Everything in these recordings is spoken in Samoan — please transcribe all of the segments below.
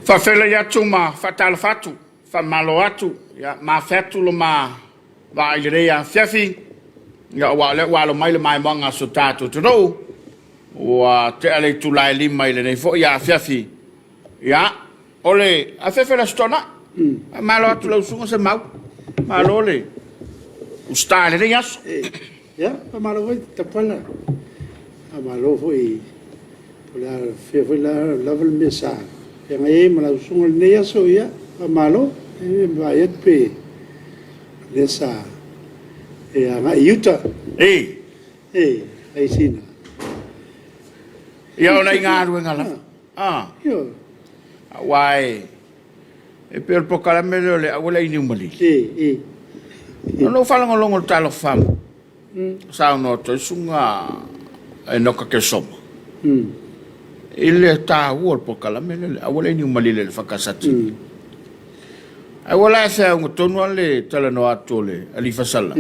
Faafeiloai atu ma faatalofa atu, faamalo atu, ia, ma afe atu lo ma vaa i lenei afiafi, ia, aua o lea ua alo mai le maimoaga a si o tatou atunuu, ua tea le itula e 5 i lenei foi afiafi, ia, o le afiafi o le Aso Toonai. Faamalo atu i lau susuga Semau, malo le usita i lenei aso. Ia, faamalo foi Tapaula, faamalo foi po o le a fea foi lava le mea sa feagai ai ma lau susuga i lenei aso, ia faamalo. E vaai atu pei o lea sa e agai i uta e fai sina... Ia o nai galuega lava, aua e pei o le polokalame lea o le aua le ai niu malili. Ona ou faalogologo i le Talofa Samoa, saunoa atu ai le susuga Enoka Kesoma i le taua o le polokalame lea o le aua le ai niu malili a le EFKS TV. Ae ua la e feauga tonu lava le talanoa atu o le alii fasala.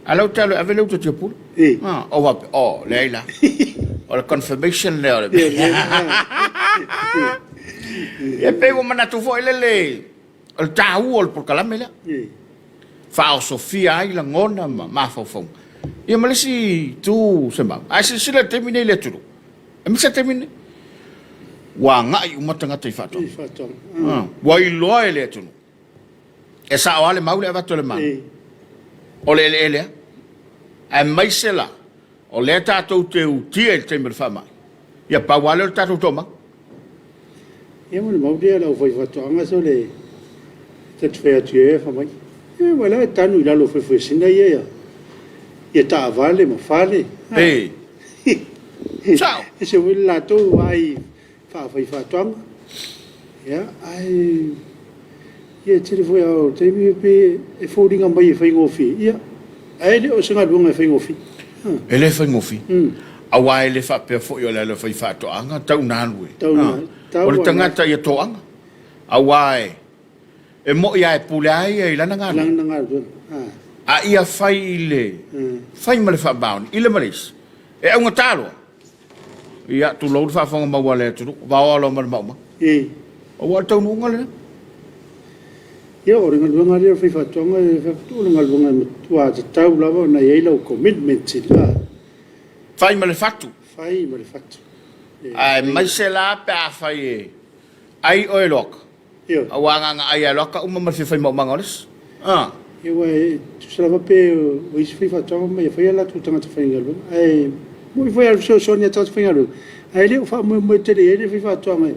A o lea ou te alu e ave le utu a Tiapula. Ou faapea, oh, leai la. O le confirmation lea o le mea. E pei ua manatu foi lele o le taua o le polokalame lea. Faaosofia ai lagona ma mafaufauga. Ia ma le isi itu Semau, a e silasila i le taimi nei i le atunuu, aemaise le taimi nei, ua agai uma tagata i faatoaga. Ua iloa e le atunuu. E sao lava le mau lea e avatu e le Malo. O le eleele lava. Aemaise la, o lea tatou te utia i le taimi o le faamai, ia pau lava lea o le tatou toamaga. Ia ma le mau lea a le aufaifaatoaga sole ta te fai atu i ai fai mai, e aua la e tanu i lalo o fuefuesina ia ia taavale ma fale. Ee. Sao. E ese foi le latou vaai faafaifaatoaga. Ia, ae ia e tele foi lava o taimi pei e foliga mai e faigofie, ia, ae le o se galuega e faigofie. E le faigofie. Aua e le faapea foi o le ala faifaatoaga tau ina alu e. O le tagata ia toaga. Aua e moni lava e pule lava ia i lana galuega. A ia fai i le fai ma le faamaoni i le ma le isi, e augata loa. Ia, tulou le faafofoga mau a le atunuu, vaoa loa ma le maumaga. Aua o le taunuuga lena. Ia, o le galuega lea o le faifaatoaga, e faapitoa o le galuega e matua tatau lava ona i ai lau commitment i le... Fai ma le fatu. Fai ma le fatu. Aemaise la pe afai e ai oe e loaka. Aua na ona ai lava e loaka uma ma le fia fai maumaga o le isi. Ia aua e tusa lava pe o isi faifaatoaga ma e fai a latou tagata faigaluega. Ae moni foi lava o le fesoasoani a tagata faigaluega, ae le o faamoemoe tele i ai le faifaatoaga.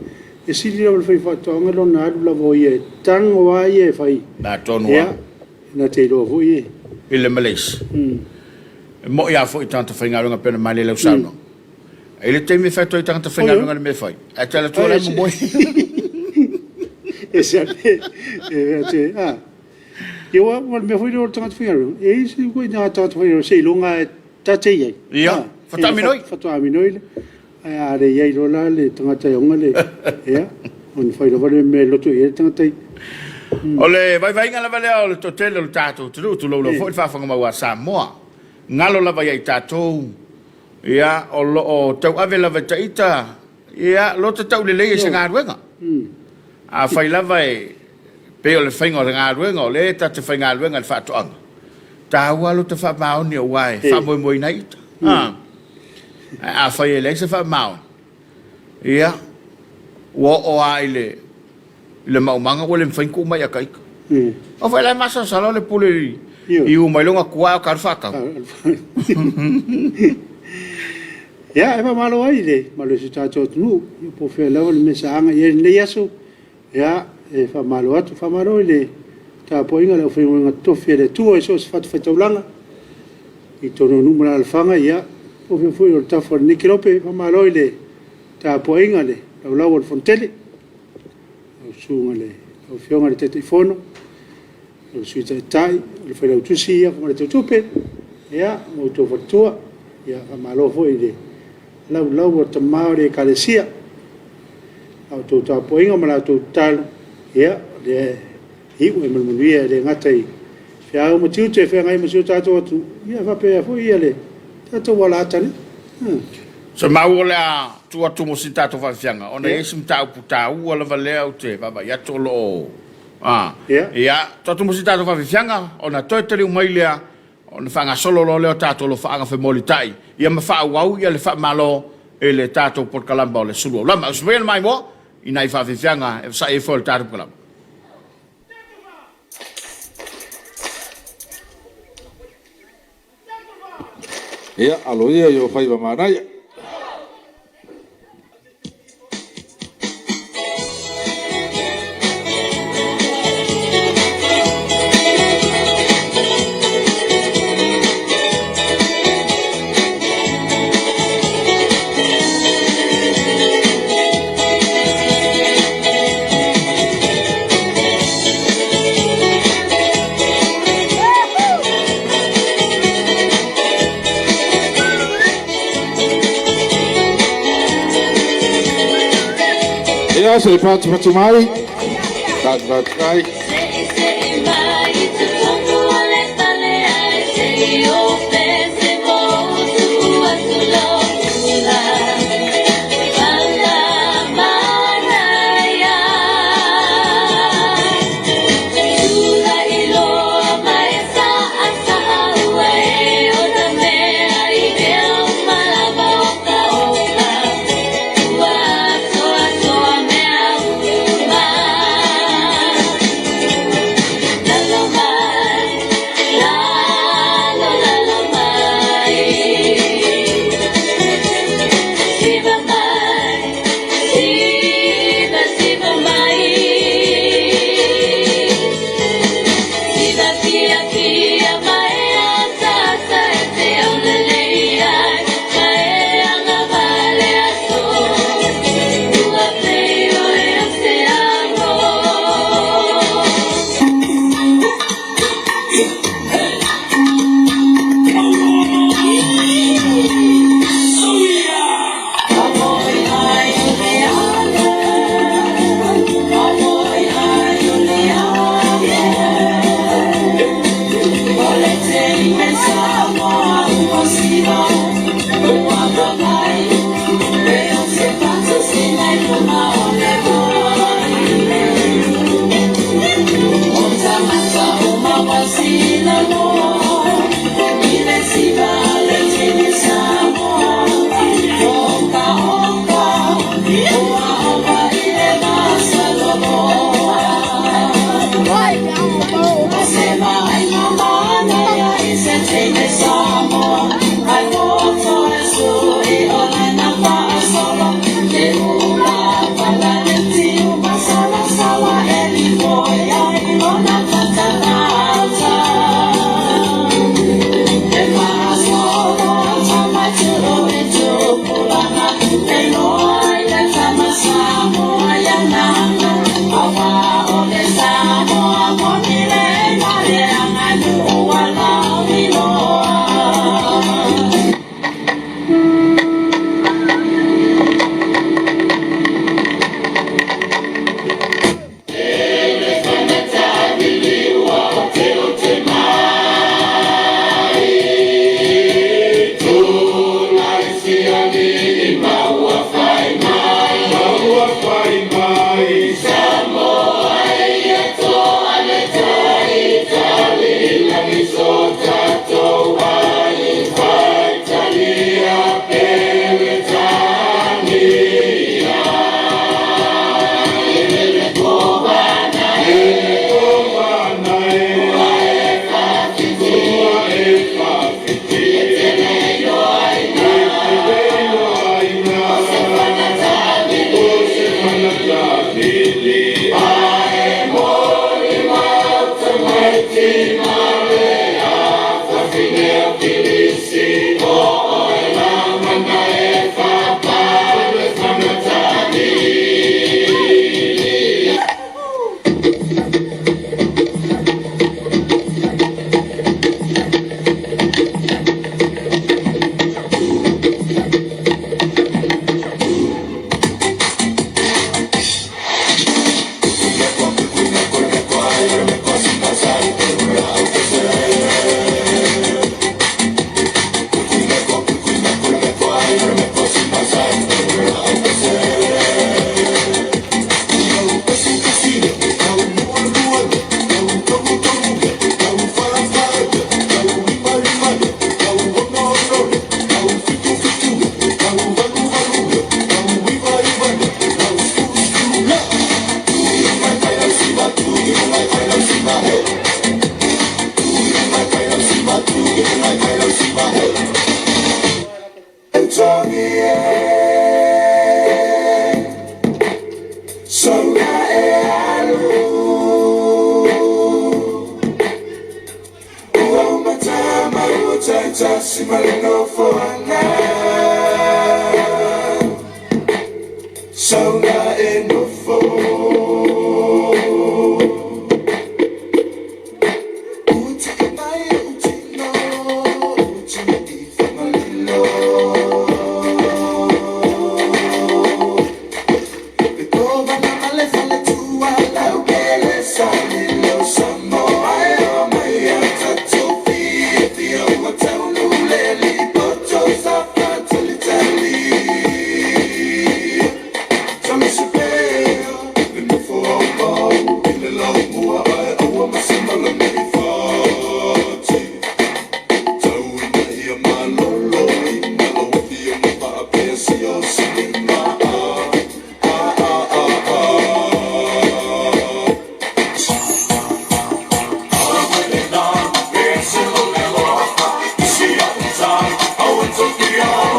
E sili lava i le faifaatoaga lona alu lava o ia e tago lava ia e fai. Atonu lava. Ia, na te iloa foi e. I le ma le isi. E moni lava foi i tagata faigaluega pei ona malie i lau saunoaga. E i ai le taimi e fai atu ai i tagata faigaluega le mea e fai, ae te alu atu la e momoe. E se e a. Ia ua le mea foi lea o le tagata faigaluega, e i ai isi foi tagata faigaluega seiloga e ta te i ai. Ia, faatoa minoi. Faatoa minoi lea. Ae a le i ai loa la le tagata e ona le, ia, ona fai lava le mea e loto i ai le tagata ia. O le vaivaiga lava lea o le toatele o le tatou atunuu, tulou lava foi le faafofoga mau a Samoa, galo lava ia i tatou Ia, o lo o tauave lava e ita, ia, lota taulelei i se galuega. Afai lava e pei o le faiga o le galuega, o lea e ta te faigaluega i le faatoaga, taua lota faamaoni aua e faamoemoeina ai ita. Ae afai e leai se faamaoni, ia, ua oo lava i le i le maumaga ua le mafai ona tuu mai ia ita. Aua foi la e masalosalo le pule i u mai lona tua ae o ta alu faatau. Ia, e faamalo ai i le mamalu o si o tatou atunuu, po o fea lava le mea sa aga i ai i lenei aso, ia, e faamalo atu. Faamalo i le tapuaiga a le aufaigaluega totofi a le Atua i so o se fatafaitaulaga i totonu o nuu ma alaalafaga, ia, po o fea foi o le tafa o lenei kelope. Faamalo i le tapuaiga a le Laulau a le Fono Tele. Lau Susuga i le lau Afioga i le Taitaifono, lau Sui Taitai, o le Failautusi ma le Tautupe, ia ma outou faletua. Ia faamalo foi i le laulau a tama o le Ekalesia, la outou tapuaiga ma la outou tatalo, ia o lea e iu ai ma le manuia e le gata i feau ma tiute e feagai ma si o tatou atunuu, ia faapea foi le tatou alaata nei. Semau o le a. tuu atu mo si tatou faafiafiaga ona e i ai si mataupu taua lava lea ou te vaavaai atu o lo o a ia tuu atu mo si tatou faafiafiaga ona toe taliu mai lea ona faagasolo loa lea o tatou alofaaga femolitai ia ma faaauau ia le faamalo i le tatou polokalama o le Sulu Aulama. Usu maia le maimoa i nai faafiafiaga e vasai ai foi o le tatou polokalama. Ia, alo ia i o faiva manaia. Ia, se i fatufatu mai. Fatufatu mai.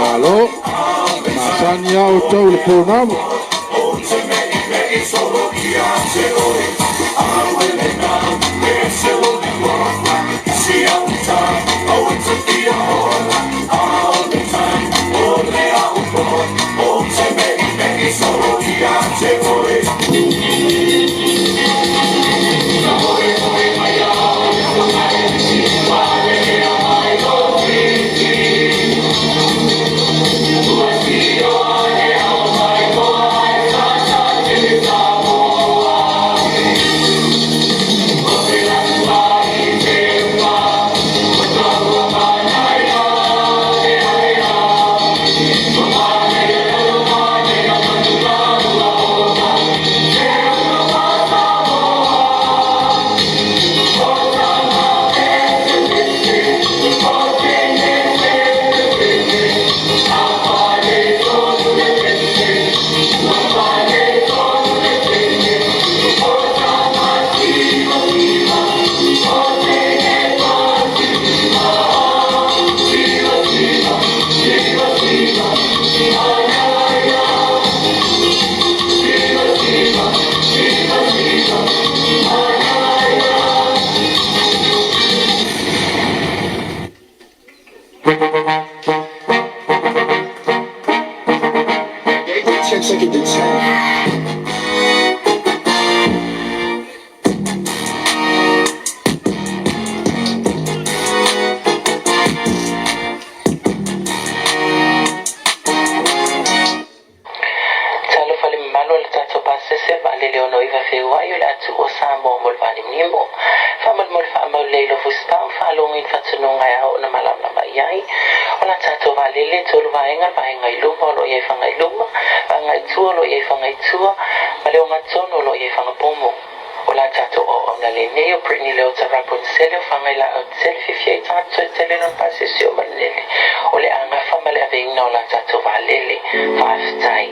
Malo, masani lava outou i le pounamu. Talofa le mamalu o le tatou pasese vaalele 69 Feuai o le atu o Samoa mo le vaanimnimo. Faamolemole faamaulei lo fusipau ma faalogo i ni fatunuga e ao ona malamalama i ai. O la tatou vaalele e tolu vaega, le vaega i luma o lo o i ai faga i luma, vaega i tua o lo o i ai faga i tua, ma le ogatotonu o lo o i ai faga pomo. O la tatou auauna lenei o Britney Leota Rapunzel o Fagailaau Tele fiafia i tagata toe tele lona pasese o Manele o le agafa ma le aveina o la tatou vaalele. Faafetai.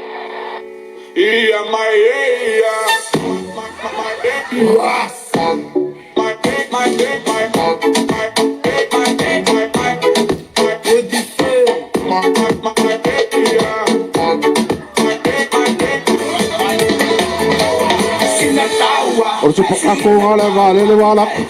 O le tupakakoga o le vaalele ua ala atu.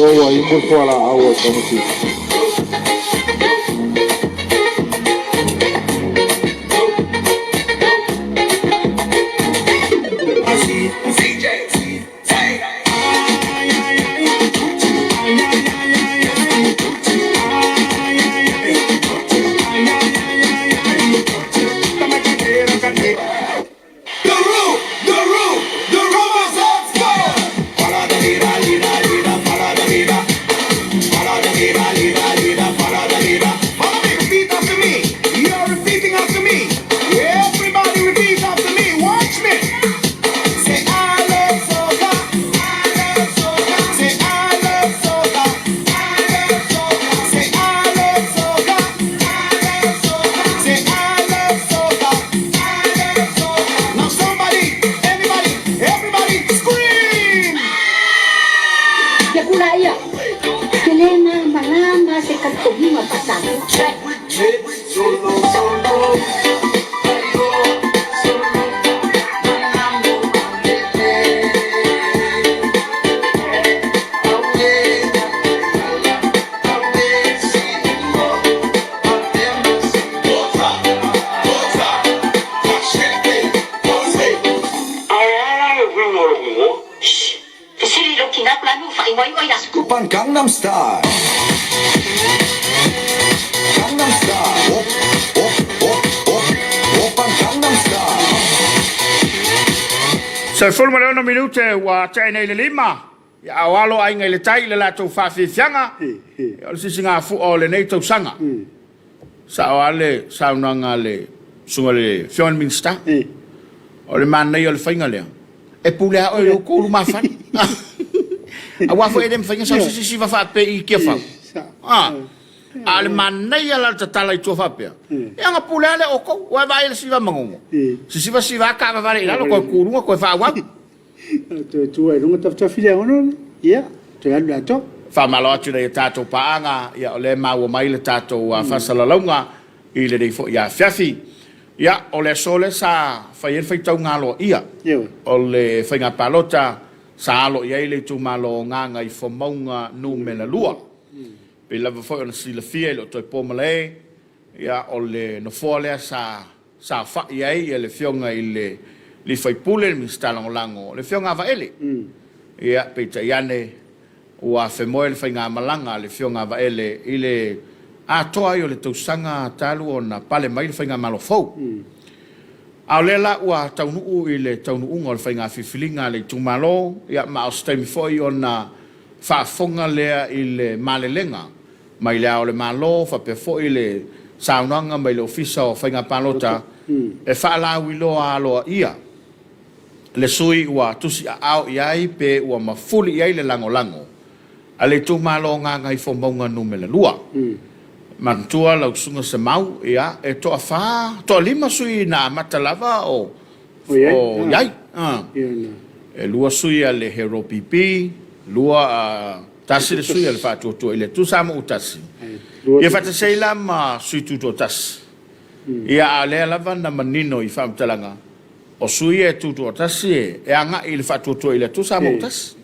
Ua imu le fualaau a le tamaitiiti. luga o lou igoa. Shh! Fesili i lou tina Kulanu faaigoa ai oe ia. Oppan Gangnam Style. Gangnam Style. Op, op, op, op. Oppan Gangnam Style. 16 minute ua tea nei le 5, ia a o alo aiga i le tai i le latou faafiafiaga, ia o le sisigafua o lenei tausaga. Sao lava le saunoaga a le susuga i le Afioga i le Minisita, o le manaia o le faiga lea, e pule lava oe i lou kou lumafale. Aua foi e le mafai ona sau se isi faapea i Tiafau. A o le manaia la o le tatala i tua faapea, ia ona pule lava lea o outou. Ua e vaai i le siva manono, sisiva siva lava taavavale i lalo, toe tu i luga toe faaauau. Toe tu ai i luga tafitafi le aono, ia, toe alu i le atoa. Faamalo atu i nai a tatou paaga, ia o lea e maua mai le tatou faasalalauga i lenei foi afiafi. Ia, o le aso lea sa fai ai le faitauga aloaia o le faiga palota sa alo i ai le itumalo o Gagaifomauga Nu.2. Pei lava foi ona silafia e le o toe po malae, ia o le nofoa lea sa saofai ai le Afioga i le sui usufono, le Minisita Lagolago, le Afioga ia Vaele. Ia, peitai ane ua femoe le faigamalaga a le Afioga a Vaele i le atoa ai o le tausaga talu ona pale mai le faigamalo fou. A o lea la ua taunuu i le taunuuga o le faiga filifiliga a le itumalo, ia ma o se taimi foi ona faafofoga lea i le malelega mai Le Ao o le Malo faapea foi le saunoaga mai le Ofisa o Faiga Palota e faalauiloa aloaia le sui ua tusiaao i ai pe ua mafuli i ai le lagolago a le itumalo o Gagaifomauga Nu.2. Manatua lau Susuga Semau, ia, e toafa, toalima sui na amata lava o i ai. E lua sui a le Hero PP, lua, tasi le sui a le Faatuatua i le Atua Samoa-tasi. Ia faatasi ai la ma sui tutoatasi. Ia, a o lea lava na manino i faamatalaga, o sui ia e tutoatasi e agai i le Faatuatua i le Atua Samoa-tasi.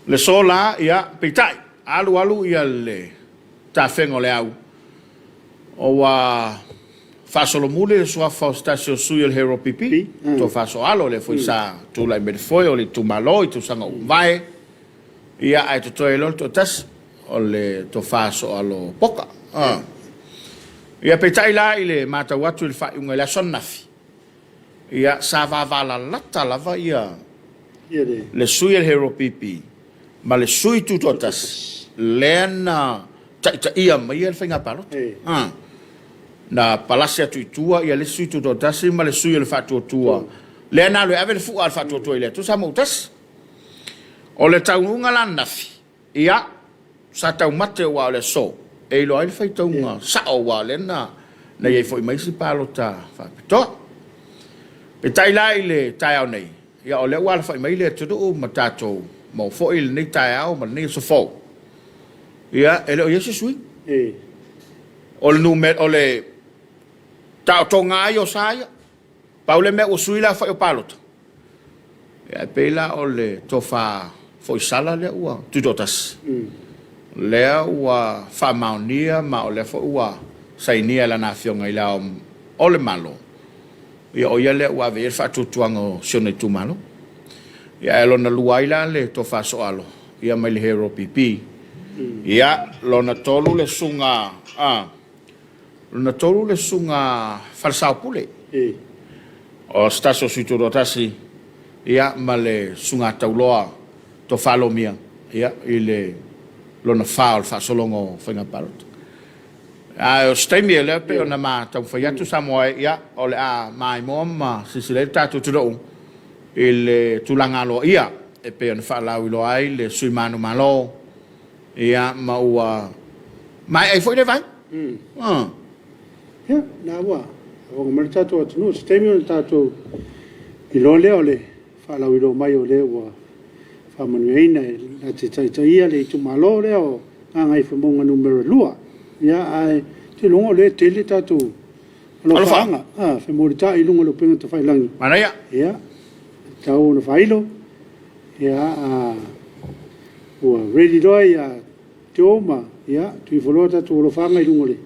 Le so la, ia, peitai, alu alu ia le tafega o le au, ua faasolomuli le suafa o se tasi o sui o le Hero PP, Tofa Soalo, lea foi sa tulai mai le foe o le itumalo i tausaga ua mavae, ia, ae totoe ai loa le toatasi, o le Tofa Soalo Poka. Ia, peitai la i le matau atu i le faaiuga i le aso ananafi, ia, sa vavalalata lava ia le sui o le Hero PP ma le sui tutoatasi lea na taitaia maia le faiga palota. Na palasi atu i tua ia le isi sui tutoatasi ma le sui o le Faatuatua lea na alu e ave le fua a le Faatuatua i le Atua Samoa-tasi. O le taunuuga la ananafi, Ia, sa taumate aua o le aso e iloa ai le faitauga sao aua o lea na na i ai foi ma isi palota faapitoa. Peitai la i le taeao nei, ia o lea ua alafai mai le atunuu ma tatou maua foi lenei taeao ma lenei aso fou. Ia, e le o i ai se suiga. O le numera, o le taotoga lava ia o sa ia. Pau le mea ua sui le aofai o palota, ia e pei la o le tofa foisala lea ua tutoatasi, lea ua faamaonia ma o lea foi ua sainia e lana Afioga i Le Ao o le Malo, ia o ia lea ua ave i ai le faatuatuaga o si ona itumalo. Ia ae lona lua ai la le tofa Sooalo, ia mai le Hero PP. Ia, lona tolu le susuga a Lona tolu le susuga Falesaopule, o se tasi o sui tutoatasi, ia, ma le susuga Tauloa Tofa Lomia, ia, i le lona fa o le faasologa o faiga palota. Ae o se taimi, o lea pei ona ma taumafai atu Samoa e, ia, o le a maimoa ma silasila ai le tatou atunuu i le tulaga aloaia e pei ona faalauiloa ai le sui manumalo. Ia, ma ua maea ai foi lea vaega. Ia, na ua faafofoga mai le tatou atunuu, o se taimi ona tatou iloa lea o le faalauiloa mai o le ua faamanuiaina e na te taitaia le itumalo lea o Gagaifomauga Nu.2. Ia, ae ou te iloa o lea e tele tatou alofaaga, femolitai i luga o le upega tafailagi. Manaia. Ia, e tatau ona faailo. Ia, a ua ready loa ia Joe ma, ia, tuu ifo loa tatou alofaaga i luga o le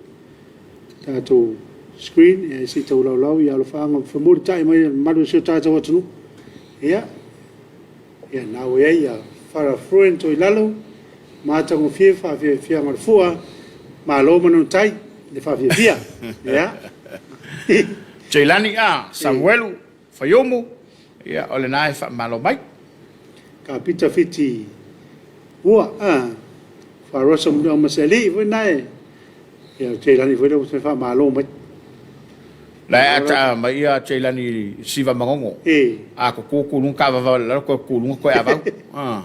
tatou screen, ia se i taulaulau ia alofaaga femolitai mai e le mamalu o si o tatou atunuu. Ia, ia na ua i ai ia Farah Fruin Toilalo, matagofie faafiafiaga o le fua, malo manutai le faafiafia. Ia. Ceilani a, Samuelu, Faiumu, ia o lena e faamalo mai. Kapita Fiti ua a Farosa Muliauma Masealii foi na e ia o Ceilani foi lea ua faamalo mai. La e ata mai ia Ceilani siva magogo. E. A ko ku ku lunga ka vava la ko ku lunga ko avau. Ah.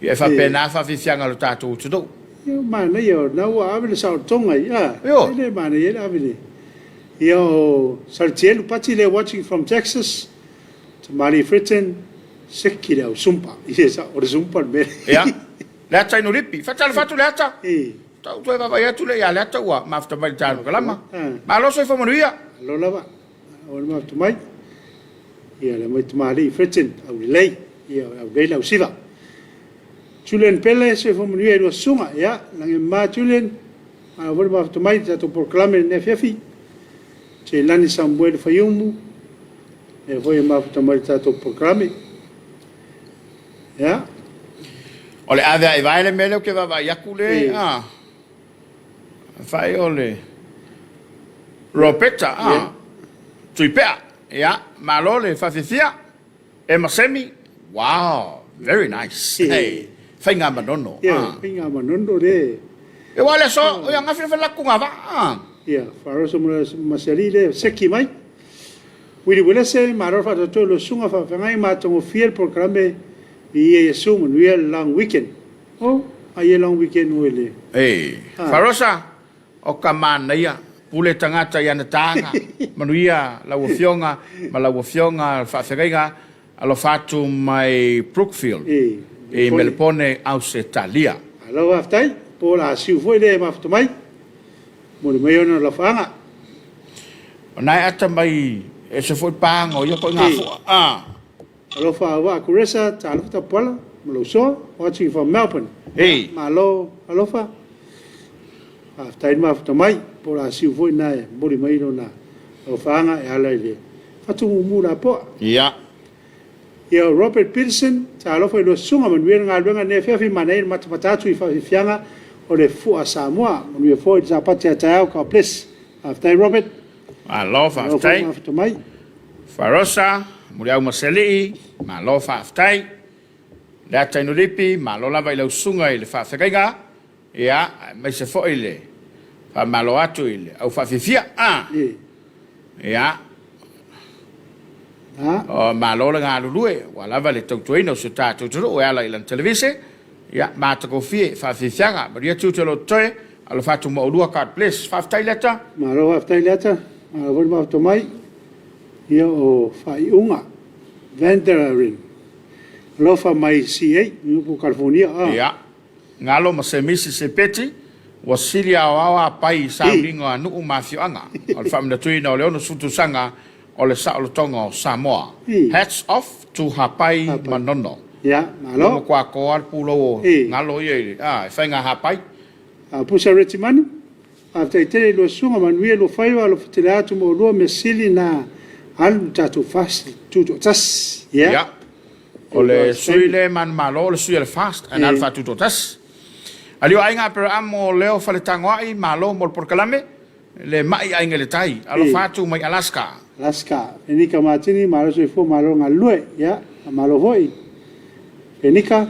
Ia e faapena faafiafiaga o le tatou atunuu. Ia manaia o na ua ave le saolotoga i a. Ioe. E le manaia ai le ave le ia o Saltielu Pati lea watching from Texas. Tamali Fritton seki le au sumpa. Ia sa o le sumpa le mea. Ia. Leata Inulipi. Faatalofa atu Leata. E. Tau toe vaavaai atu lea ia Leata ua mafuta mai i le talu kalama. Malo soifua manuia. Malo lava. O le mafuta mai. Ia le mai tamalii Fritton au lelei. Ia au lelei le au siva. Julian Pele, soifua manuia i lua susuga. Ia, lagi e mama Julian. Malo foi le mafuta mai i le tatou polokalame i lenei afiafi. Ceilani Samuel Faiumu, lea foi e mafuta mai i le tatou polokalame. Ia. O le ave a i vae le mea lea ou te vaavaai atu le, a. Fai o le Ropeta, a. Tuipea, ia, malo le faafiafia. Emma Semi, wow, very nice. Hey, faiga manono. Ia, faiga manono le. Ia, ua le aso, ia gafi le laku ngava. Ia, Faroso Masiali le seki mai. Willy Welese, malo faatoatoa lo susuga faafeagai ma atogofie le polokalame i ia Iesu manuia le long weekend. Oh, ai e long weekend oe le. Hey, Farosa, O ka manaia, pule tagata i ana taga, manuia lau Afioga ma lau Afioga le Faafeagaiga, alofa atu mai Brookfield i Melepone, Ausetalia. Malo faafetai, po o le a siu foi le mafuta mai, momoli mai ona lafaaga. O na e ata mai ese foi paga o ia koe gafoa a. Alofa auvaa Kuresa, talofa Tapuala ma lou soa, watching from Melbourne. Hey. Malo alofa. Faafetai le mafuta mai, po o le a siu foi na e momoli mai lona alofaaga e ala i le fatumumu lapoa. Ia. Ia o Robert Peterson, talofa i lua susuga, manuia le galuega lenei afiafi, manaia le matamata atu i faafiafiaga o le Fua Samoa. Manuia foi le Sapati a taeao, God bless. Faafetai Robert. Malo Malo foi faafetai. mafuta mai. Farosa, Muliau ma Selii, malo faafetai. Leata Inulipi, malo lava i lau susuga i le faafeagaiga, ia, aemaise foi le faamalo atu i le au faafiafia. A, ia, o, malo le galulue, ua lava le tautuaina o si o tatou atunuu e ala i lana televise, ia, matagofie faafiafiaga. Manuia tiute o lo o totoe, alofa atu ma oulua, God bless. Faafetai Leata. Malo faafetai Leata, malo foi le mafuta mai. Ia o faaiuga Vanderaren alofa mai CA po o California a. Ia, galo ma semisi sepeti, ua sili aoao apai i sauniga a nuu ma afioaga o le faamanatuina o le 60 tausaga o le saolotoga o Samoa. Hats off to Hapai Manono. Ia, malo. Ua matua toa le pulou o galo ia i le, a, e faiga hapai. Pusa Retimanu, Faafetai tele i lua susuga, manuia lua faiva, alofa tele atu mo lua mea sili na alu le tatou fast tutoatasi. Yeah. Ia. O le sui le manumalo, o le sui o le fast, ae na alu faatutoatasi. Alio aiga Aperaamo Leo Faletagoai, malo mo le polokalame, le mai aiga i le tai. Alofa atu mai Alaska. Alaska. Fenika Matini, malo soifua, malo galulue. Yeah, malo foi. Fenika.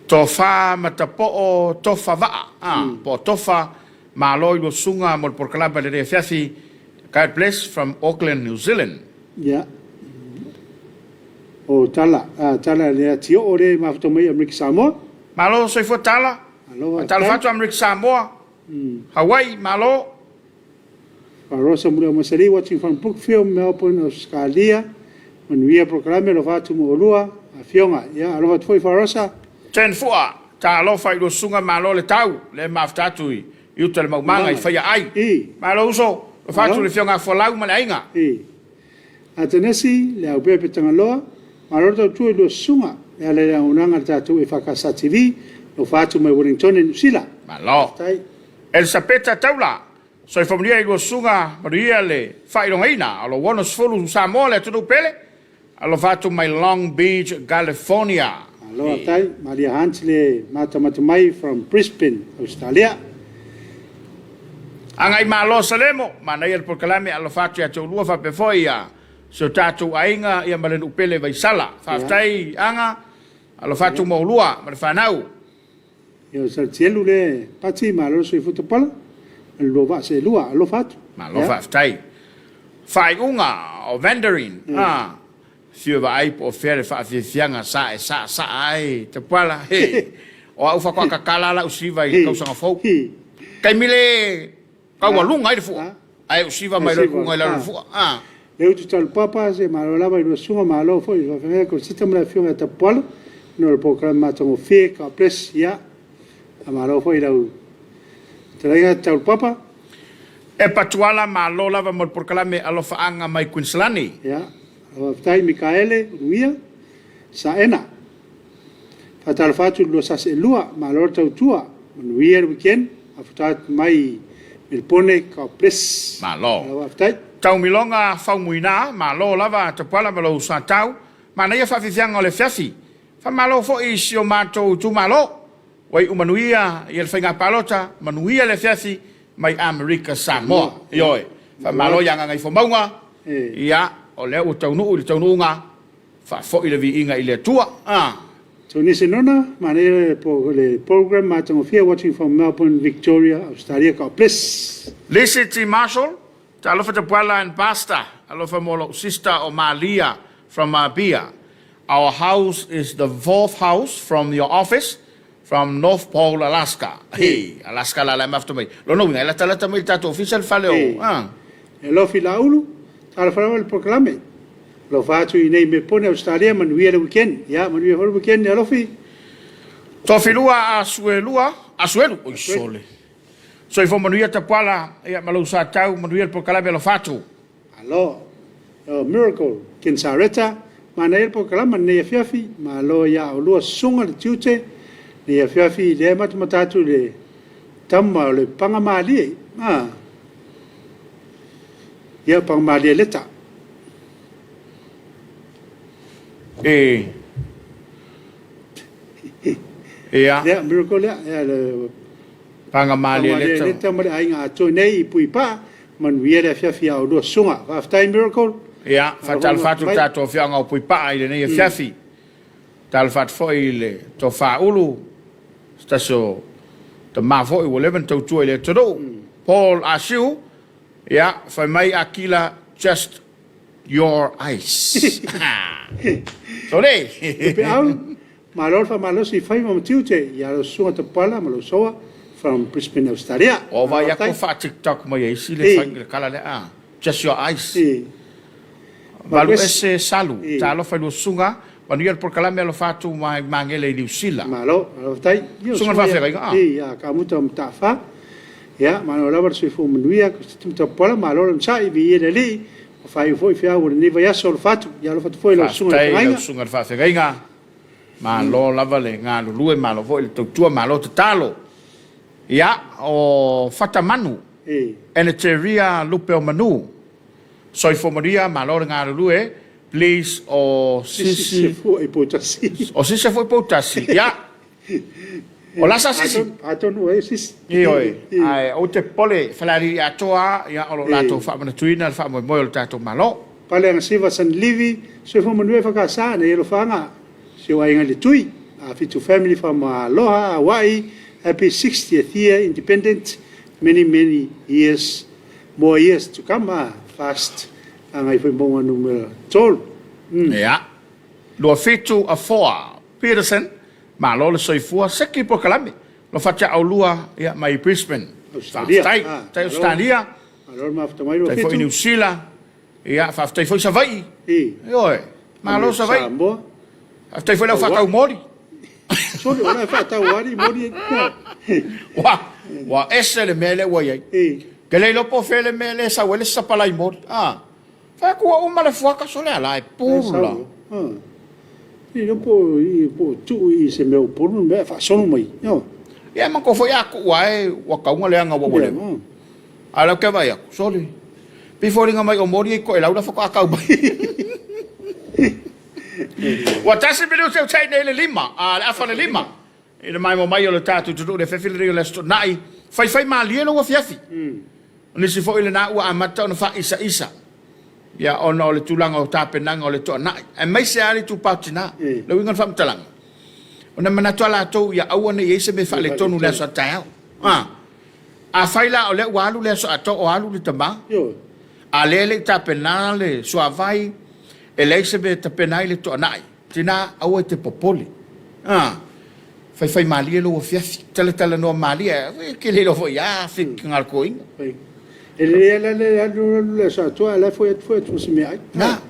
Tofa Matapoo Tofa Vaa, a, po o Tofa Malo i lua susuga mo le polokalame i lenei afiafi. God bless from Auckland, New Zealand. Ia. O Tala, a, Tala le Atioo le mafuta mai Amerika Samoa. Malo soifua Tala. Malo faafetai. Talofa atu Amerika Samoa. Hawaii, malo. Rosa Muliaumasali watching from Brookfield, Melbourne, Australia. Manuia polokalame, alofa atu mo oulua afioga. Ia, alofa atu foi Farosa. Jen Fua, Talofa i lua susuga malo le tau, le mafuta atu i uta le maumaga i faia ai. Malo uso, alofa atu i le afioga a Folau ma le aiga. I. Atenesi, le au pepe Tagaloa, malo le tautua i lua susuga, e ala i le auaunaga a le tatou EFKS TV, alofa atu mai Wellingtone, Niu Sila. Malo. Faafetai. Elisapeta Taula, Soifua manuia i lua susuga, manuia le faailogaina o lou 60 Samoa le atunuu pele. Alofa atu mai Long Beach, California. Malo faafetai. Maria Hunt le matamata mai from Brisbane, Ausetalia. Agai Malo Salemo, manaia le polokalame, alofa atu ia te oulua faapea foi ia si o tatou aiga ia ma le nuu pele Vaisala. Faafetai Aga, alofa atu ma oulua ma le fanau. Ia o Salatielu le Pati, malo le soifua tapala, ma le lua vaa seelua, alofa atu. Malo faafetai. Faaiuga o Vandereen, a, fia vaai po o fea le faafiafiaga sa e saasaa ai Tapuala, he, o au faatoa tatala lau siva i le tausaga fou. Taimi le taualuga ai le fua, ae ou siva mai loa i le tuuga i lalo o le fua, a. Le utu talupapa, se malo lava i lua susuga, malo foi i le faafeagaiga Kosita ma le afioga ia Tapuala, ona o le polokalame matagofie, God bless, ia, faamalo foi i lau fetalaiga Taulupapa. Epa Tuala, malo lava mo le polokalame Alofaaga mai Kuiniselani. Ia, faafetai Mikaele Uluia Saena. Faatalofa atu i le lua sasi e lua, malo le tautua, manuia le weekend, afuta atu mai i Melipone, God bless. Malo. Malo faafetai. Taumiloga Faumuina, malo lava Tapuala ma lou Satau, manaia faafiafiaga o le afiafi. Faamalo foi i si o matou itumalo. Ua iu manuia ia le faiga palota, manuia le afiafi mai Amerika Samoa. Ioe. Faamalo ia Gagaifomauga, ia o lea ua taunuu i le taunuuga, faafoi le viiga i le Atua. A. Tony Senona, manaia le program matagofie watching from Melbourne, Victoria, Australia. God bless. Lisi T. Marshall, Talofa Tapuala and Pastor, alofa mo lou sister o Malia from Apia. Our house is the fourth house from your office from North Pole, Alaska. He, Alaska la la e mafuta mai. Lona uiga, e latalata mai i le tatou ofisa le fale o, ah. E Alofi Laulu, talofa lava i le polokalame. Alofa atu i nei Mepone, Ausetalia, manuia le weekend. Ia, manuia foi le weekend Alofi. Tofilua Asuelua, Asuelu, oi sole. Soifua manuia Tapuala, ia ma lou sa tau, manuia le polokalame alofa atu. Malo. O Miracle Kensareta, manaia le polokalama lenei afiafi, malo ia oulua susuga le tiute, lenei afiafi lea e matamata atu i le tama o le paga malie, a, ia paga malie leta. E. Ia. Lea, Miracle lea, ia le Paga malie leta. Paga malie leta ma le aiga atoa nei i Puipaa, Manuia le afiafi a oulua susuga. Faafetai Miracle. Ia, faatalofa atu le tatou afioaga o Puipaa i lenei afiafi. Talofa atu foi i le Tofa Ulu, se tasi o tama foi ua leva ona tautua i le atunuu. Paul Asiu, ia, fai mai Akila, just your eyes. Sole! Tupeau, Malo le faamalosi i faiva ma tiute ia lau susuga Tapuala ma lou soa from Brisbane Australia. Ua vaai atu faa tiktok mai e isi le fai le kala lea a just your eyes. Valu ese salu talofa i lua susuga manuia le polokalame alofa atu mai Magele i Niu Sila. Malo, malo faafetai. Susuga le faafeagaiga a. Ia Kamuta Mataafa. Ia malo lava le soifua manuia Tapuala malo le onosai viia le Alii Ua faaiu foi feau o lenei vaiaso alofa atu. Ia alofa atu foi i lau susuga i le Faafetai i lau susuga i le faafeagaiga. Malo lava le galulue, malo foi le tautua, malo tatalo. Ia, o Fatamanu, Eneteria Lupeomanu. Soifua manuia, malo le galulue. Please, o Sisi. O Sisi foi Poutasi. Ia, O la sa sisi. Atonu e sisi. Ioe, ae ou te popole Falealili atoa ia o lo o latou faamanatuina le faamoemoe o le tatou Malo. Paleagasiva Sanlivi, Soifua Manuia e Whakasa, nei alofaaga, si ou aiga i le Tui, a Fitu Family from Aloha, Hawaii, Happy 60th year independent, many many years, more years to come, a fast, Gagaifomauga numera 3. Ia, 27 Afoa Peterson, Malo le soifua, seki polokalame, lo fatia aulua ia mai Brisbane. Australia. Faafetai, faafetai Australia. Malo le mafuta mai Faafetai foi Niu Sila. Ia, faafetai foi Savaii. Ioe, malo Savaii. Samoa. Faafetai foi le au faatau moli. Soli, o la e faatau lava ni moli. Ua, ua ese le mea lea ua i ai. Ke le iloa po o fea le mea lea e sau ai le sapalai moli. Ah. Fai atu ua uma le fuata sole ala e pula. Ia po i po tuu i se mea upolu mea faasolo mai. Yo. Ia ma ko foi a ku ai ua kaunga leanga ua ua leva. A lau ke vai aku sole. Pi foliga mai o moli e ko e laula fakoa kau mai. Ua tasi minute ua tai nei le lima, a le afa le lima. I le maimoa mai o le tatou atunuu i le afiafi lenei o le Aso Toonai, faifai malie lou afiafi. O nisi foi lena ua amata ona faaisaisa, ia, ona o le tulaga o tapenaga o le toanai, aemaise lava le itupa o tina. Le uiga o le faamatalaga, ona e manatu lava latou ia aua ne i i ai se mea faaletonu i le aso a taeao. A, afai la o lea ua alu le aso atoa o alu le tama, a lea e le i tapena le suavai, e leai se mea e tapena ai le toanai, Tina, aua e te popole. A, faifaimalie lou afiafi, talatalanoa malie, e te le iloa foi a finagalo toeaina. E lelei lava la le alu alu le aso atoa, a o la e foi atu foi atu ma se meaai. Na.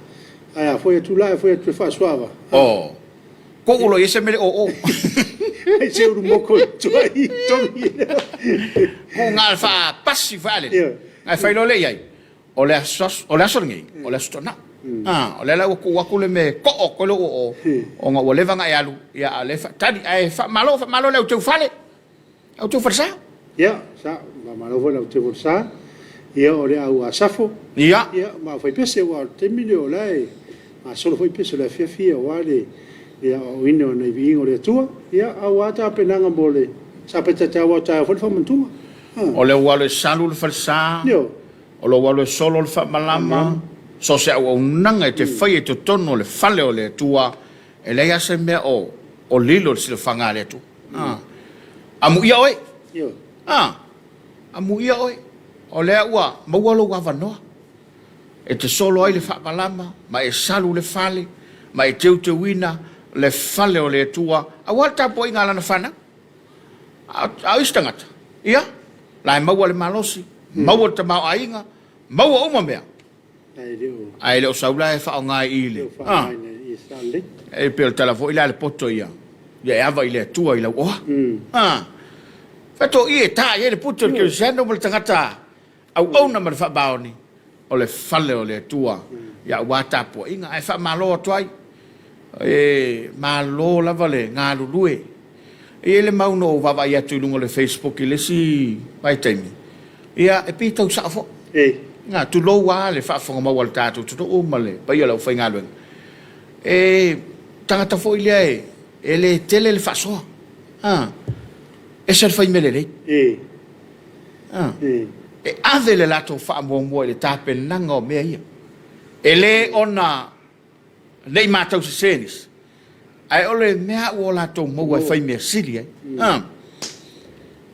Ae a foi atu la ae foi atu e faasuaava. Oh. Ko ulo i se mele o o. Ai se uru moko i tua i togi. Ko ngā wha pasi wha ale. Ngai whai lo le iai. O le aso, o le aso lenei, o le aso Toonai. A, o lea la ua tuu atu le mea e koo atu ai lou oo, ona ua leva ona e alu, ia a o lea e faatali. Ae faamalo, faamalo i le au teufale, au teufalesa. Ia, sa, faamalo foi i le au teufalesa, ia o le au Asafo, Ia. ia, ma au faipese, aua o le taimi lenei o la e gasolo foi pese o le afiafi ia aua le aoaoina o nai viiga o le Atua, ia, aua tapenaga mo le Sapeta taeao, aua o taeao foi le faamantuga. O le ua alu e salu le falesa, o le ua alu e solo le faamalama, so o se auaunaga e te faia i totonu o le fale o le Atua, e leai lava se mea o o lilo i le silafaga a le Atua. Amuia oe. Amuia oe. O lea ua maua lou avanoa e te solo ai le faamalama ma e salu le fale ma e teuteuina le fale o le Atua aua le tapuaiga a Lana fanau. A o isi tagata, ia, la e maua le malosi, maua le tamaoaiga, maua uma mea, ae le o sau la e faaaoga i le, a, e pei o le tala foi lea a le poto ia, ia e ava i le Atua i lau oa. A, faatoia e ta i ai le puto i le kerisiano ma le tagata auauna ma le faamaoni, o le fale o le Atua, ia aua tapuaiga. Ae faamalo atu ai, e malo lava le galulue. E i ai le mau na ou vaavaai atu i luga o le Facebook i le isi vaitaimi, ia e pei e tau sao foi. Na, tulou lava le faafofoga mau a le tatou atunuu ma le paia o le aufaigaluega. E tagata foi lea e le tele le faasoa, a, ese le fai mea lelei. E ave le latou faamuamua i le tapenaga o mea ia. E le ona ne i matau sese nisi, ae o le mea ua latou maua e fai mea sili ai.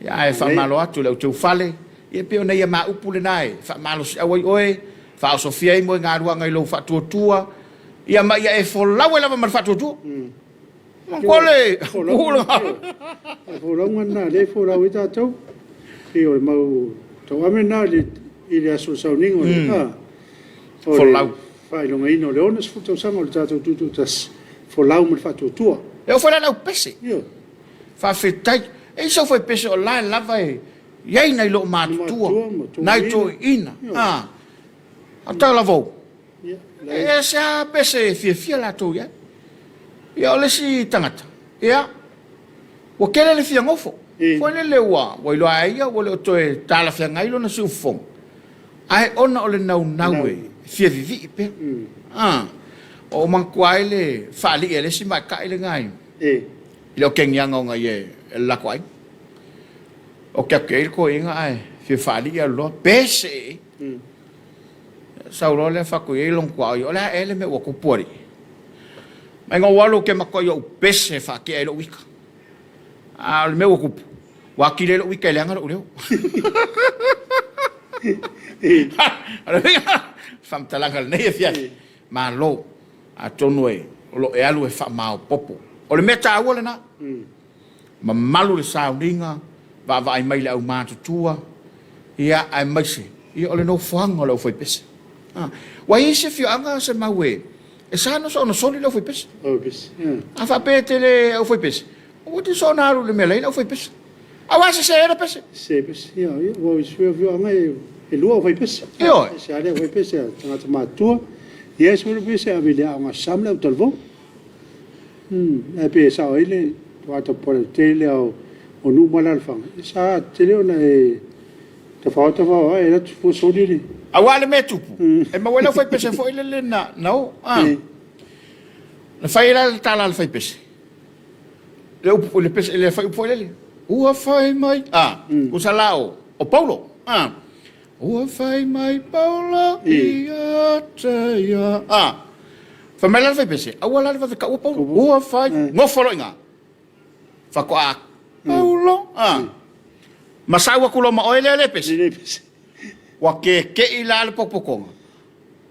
Ia, ae faamalo atu i le au teufale, ia pei ona ia ma upu lena e faamalosiau ai oe, faaosofia ai moegaluaga i lou faatuatua, ia ma ia e folau ai lava ma le faatuatua. Kole, pula. Folauga lena lea e folau ai tatou. Pei o le mau tauave lena i le aso o le sauniga o le o le Folau. faailogaina o le 60 tausaga o le tatou Tutoatasi, folau ma le faatuatua. E oo foi la i le aupese. Ioe. Faafetai. E i ai sau faipese o la e lava e i ai nai loomatutua, nai toeaiina. A, o talavou. E ese lava pese e fiafia latou i ai. Ia o le isi tagata, ia, ua tele le fia nofo. Foi lele ua ua iloa e ia ua le o toe talafeagai lona siufofoga, ae ona o le naunau e fia vivii pea. A, ua ou manatua ai le faalii a le isi matai lena i le okegiaga ona ia e le latou aiga. Oke atu i ai le toeaina ae fia faalii alu loa, pese e. Sau loa lea fatu i ai lona tuaoi, o le a ea le mea ua tupu alii? Mai na ou alu ou te matua i ou pese e faatea ai lou ita. A o le mea ua tupu, ua atili ai lou ita e leaga lou leo. O le faamatalaga o lenei afiafi, malo, atonu e, o lo o e alu e faamaopoopo. O le mea taua lena. Mamalu le sauniga, vaavaai mai le aumatutua, ia, aemaise, ia, o le nofoaga o le aufaipese. A, ua i ai se afioaga se mau e, e sa ona soona soli le aufaipese. A faapea e te le aufaipese, aua te soona alu i le mea la e i ai le aufaipese. Aua e sese ai le pese. Sese pese, ia, ia, ua i isi afioaga e, e lua aufaipese. Ioe. E ese lava le aufaipese a tagata matutua, ia ese foi le pese e ave i le aoga Aso Sa ma le autalavou. Ae pei e sao ai le tagata popole tele o nuu ma alaalafaga, e sa tele ona e tafao tafao ae alu atu fua soli le. Aua le mea e tupu, e maua ai le aufaipese foi lele na o. Na fai ai la le tala a le faipese, le upu, le pese, le fai upu foi lele, ua fai mai, a, tusa la o, o Paulo, a, ua fai mai Paulo ia te ia, a, fai mai la le faipese, aua la le vave taua Paulo, ua fai, nofo loa i ina, faatoa Paulo, a, ma sau atu loa ma oe lea le pese, ua keke'i la le potopotoga.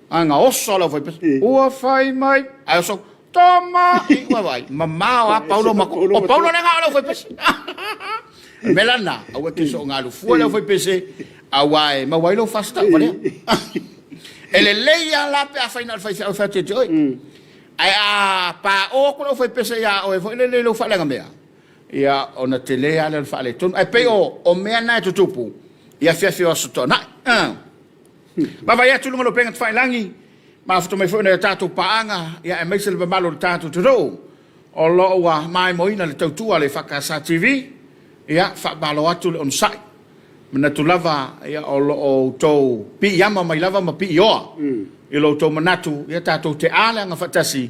Ana oso le aufaipese. Ua fai mai. Ae oso. Toma! I ua vai. Mamao a Paulo ma O Paulo le ga o le aufaipese. O le mea la lena, aua e te soongalu fua le aufaipese, aua e maua ai lou fasta ua lea. E lelei lava la pe afai na o le faifeau e fai atu ia te oe. Ae a paʻo atu le aufaipese ia oe foi lele i lou faaleagamea, ia ona tele lava lea o le faaletonu. Ae pei o mea na e tutupu i afiafi o Aso Toonai. Vaavaai atu i luga o le upega tafailagi, mafuta mai foi nai a tatou paaga, ia aemaise le mamalu o le tatou atunuu o lo o ua maaimoina le tautua a le EFKS TV. Ia, faamalo atu le onosai. Manatu lava ia o lo o outou piiama mai lava ma piioa i lo outou manatu, ia tatou te a le agafaatasi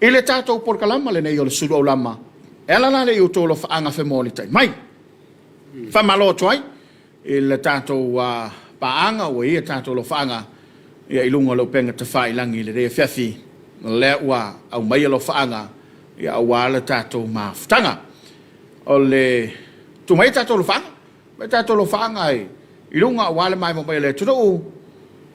i le tatou polokalama lenei o le Sulu Aulama e ala la lea i outou alofaaga femolitai mai. Faamalo atu ai I le tatou paaga ua i ai a tatou alofaaga i luga o le upega tafailagi i lenei afiafi, lea ua aumai alofaaga aua le tatou mafutaga. O le tuu mai a tatou alofaaga, mai a tatou alofaaga i luga aua le maimoa mai o le atunuu,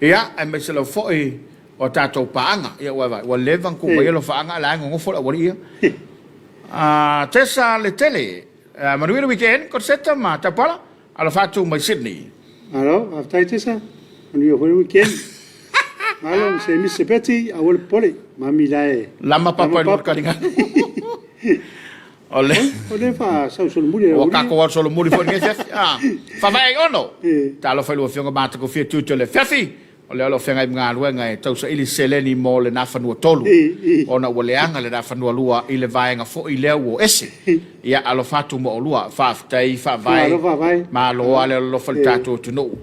aemaise lava foi o a tatou paaga. Ia ua vaai, ua leva ona tuu mai alofaaga a o la e nonofo le aualii ia. Tesa Letele. Manuia le weekend, Koseta ma Tapuala, alofa atu mai Sydney. Malo, faafetai Tesa, manuia foi le weekend. Malo ma se Mr. Betty, aua le popole, mami la e lama papa i luga o le taligalu. O le O lea faasau solomuli e Ua tatou alu solomuli foi i lenei afiafi. Ah, faavae ai ono. Talofa i lua afioga matagofie tiute o le afiafi. O lea o lo o feagai ma galuega e tausaili seleni mo le Nafanua 3, ona ua leaga le Nafanua 2 i le vaega foi lea ua o ese. Ia, alofa atu mo oulua. Faafetai Faavae, malo lava le alolofa i le tatou atunuu.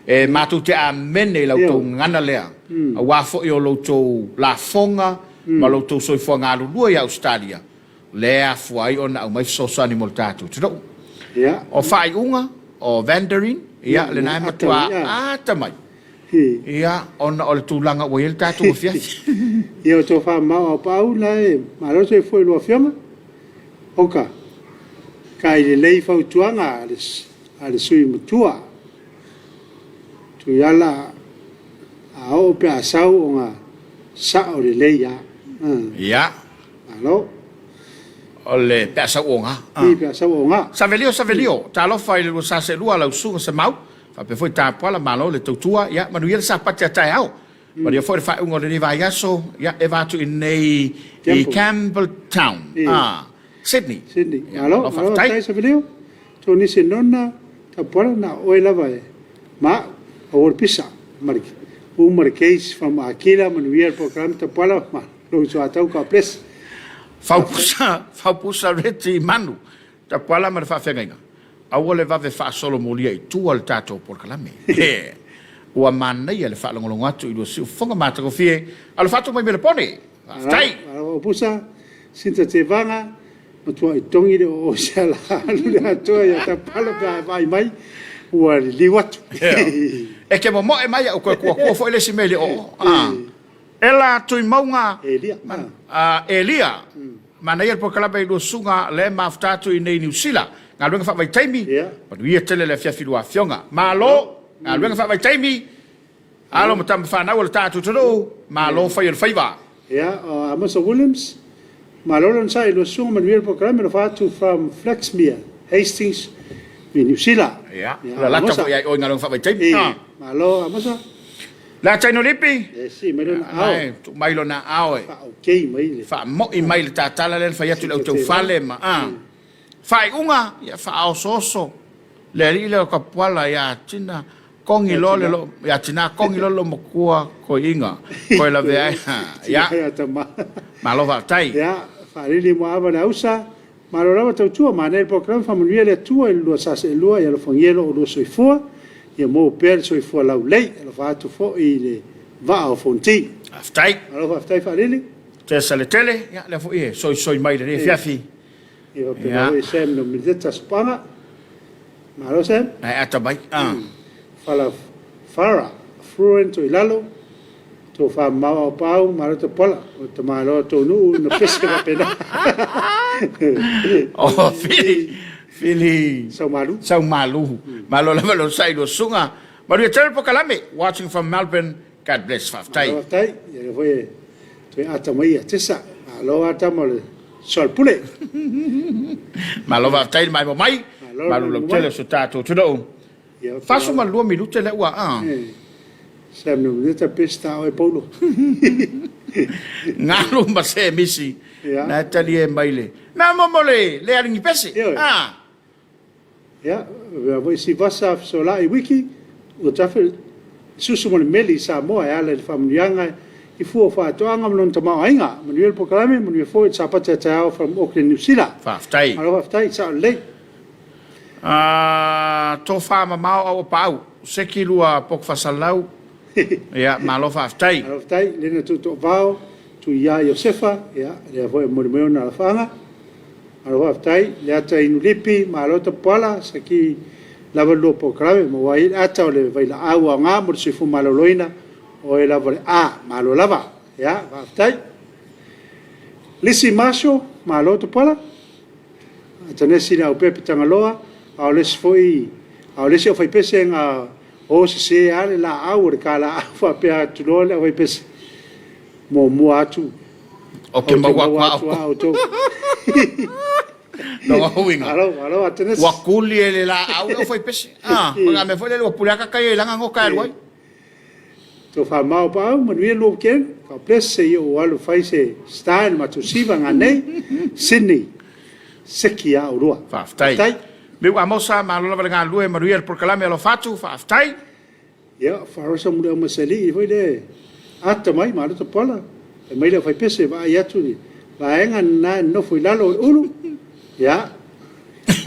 E matou te amene i la outou gagana lea, aua foi o lo outou lafoga ma lo outou soifua galulue i Ausetalia, lea e afua ai ona aumai fesoasoani mo le tatou atunuu. O faaiuga o Vandereen, ia, lena e matua atamai. Ia, ona o le tulaga ua i ai le tatou afiafi. Ia, o tofa mamao Aupaau la e malo le soifua i lua afioga. Oka, kai lelei fautuaga a le sui matua. Tuiala a oo pe a sau ona sao lelei a. Ia. Malo. O le pe a sau oga. I, pe a sau oga. Savelio, Savelio, talofa i le lua sa seelua lau susuga Semau. Faapea foi Tapuala, malo le tautua, ia manuia le Sapati a taeao. Manuia foi le faaiuga o lenei vaiaso, ia eva atu i inei i Campbelltown, Sydney. Sydney. Malo, malo faafetai Savelio. Tony Senona, Tapuala, na o oe lava e ma au, aua le pisa. Ma le uma le case from Akila, manuia le program Tapuala, ma lou soatau, God bless. Faupusa, Faupusa Reti Manu, Tapuala ma le faafeagaiga. Aua le vave faasolomulia i tua le tatou polokalame. He! Ua manaia le faalogologo atu i lua siufofoga matagofie. Alofa atu mai Melepone! Faafetai! Malo Pusa, Sinta Tevaga, matuai togi le oo se ala alu le atoa ia Tapala pe a vaai mai ua liliu atu. E te momoe mai au toe kuakua foi le isi mea i le oo. Ela Tuimauga Elia. Elia. Manaia le polokalame i lua susuga lea e mafuta atu i inei i Niu Sila. Galuega faavaitaimi, manuia tele le afiafi lua afioga. Malo, galuega faavaitaimi, alo ma tama fanau a le tatou atunuu, malo fai o le faiva. Ia, o Amosa Williams, malo le onosai i lua susuga, manuia le polokalame, alofa atu from Flaxmere, Hastings, i Niu Sila. Ia, lalata foi ia i oe i galuega faavaitaimi. Malo Amosa. Le Taino Lipi. E sii mai lona ao. E tuu mai lona ao e. Faaokei mai le. Faamoi mai le tatala lea na fai atu i le auteufale ma a. Faaiuga, ia faaosooso le alii lea o Kapuala ia Tina kongi loa le loo, ia Tina kongi loa le loomatua koiiga koe lavea ai. Ia. Malo faafetai. Ia, faalili muaava le ausa. Malo lava tautua, manaia le polokalame, faamanuia le Atua i le lua sa seelua, ia alofagia lo oulua soifua, ia maua pea le soifua laulei, alofa atu foi i le vaa o Fonoti. Faafetai. Malo faafetai Faalili. Tesa Letele, ia, lea foi e soisoi mai i lenei afiafi. Ia faapena foi Sam Nomineta Sopaga. Malo Sam. Ae ata mai. Ah. Fala Fara, Fluent Toilalo, Tofa mamao ao paau, malo tapuala, o tamaloa tou nuu na pese faapena. Oh, Fili, Fili. Saumalu. Saumalu. Malo lava lo sai lo sunga. Maria Terry Pokalame, watching from Melbourne. God bless. Faafetai. Malo faafetai. Ia lea foi e toe ata mai ia Tesa. Malo a tama o le soalepule. Malo faafetai le maimoa mai. Malo Malo le lautele maimoa o so tatou atunuu. Ia, 42 minute lea ua a. Sam no minute pesta oe Paulo. Galu ma se misi. Ia. Na e talie mai le. Mea mo mo le le aligi pese. Ioe. Ah. Ia, vea foi si vasa fesolai wiki, ua tafe susu ma le meli i Samoa e ala i le faamanuiaga i fua o faatoaga ma lona tamaoaiga. Manuia le polokalame, manuia foi le Sapati a taeao from Auckland, Niu Sila. Faafetai. Malo faafetai, sao lelei. Ah, tofa mamao au o paau. Seki lua pok fasalau. Ia, malo faafetai. Malo faafetai, Lena Tuutoovao, Tuia Iosefa, ia, lea foi e momoli mai ona alafaaga. Malo faafetai, Leata Inulipi, malo tapuala, saki lava le lua polokalame, maua ai le ata o le vailaau aoga mo le soifua maloloina, oe lava le A, malo lava. Ia, faafetai. Lisi Marshall, malo tapuala. Atanesi le aupepe Tagaloa, a o le isi foi, a o le isi aufaipese na o sese lava le laau o le kalaau faapea atu loa le aufaipese, muamua atu, O ke ou te maua maua atu atu a outou. Lona uiga, Malo, malo Atanesi. ua kuli e le laau le aufaipese. Ah, o le mea foi lele ua pule akaka ia i laga goka e alu ai. Tofa mao paau, manuia lua weekend. God bless, seia ou alu fai se star i le matou siva nganei, Sydney. Seki a oulua. Faafetai. Faafetai. Miu Amosa, malo lava le galulue, manuia le polokalame alofa atu, faafetai. Ia, Farosa Muliaumasalii foi le ata mai, malo tapuala. Fai mai le aufaipese, vaai atu i le vaega lena e nonofo i lalo o le ulu. Ia,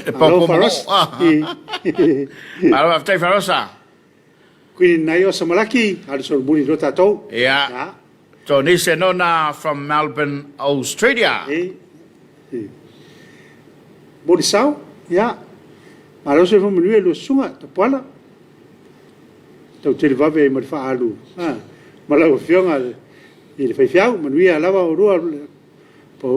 E malo paupau Farosa. manoo. Malo faafetai Farosa. Queen Naio Samalaki, alu solomuli loa tatou. Ia, Ia. Tony Senona from Melbourne, Australia. E, e. Molisau, ia. Malo soifua manuia i lua susuga, Tapuala. Tau tele vave ai ma le faaalu ha, ma lau afioga i le faifeau. Manuia lava oulua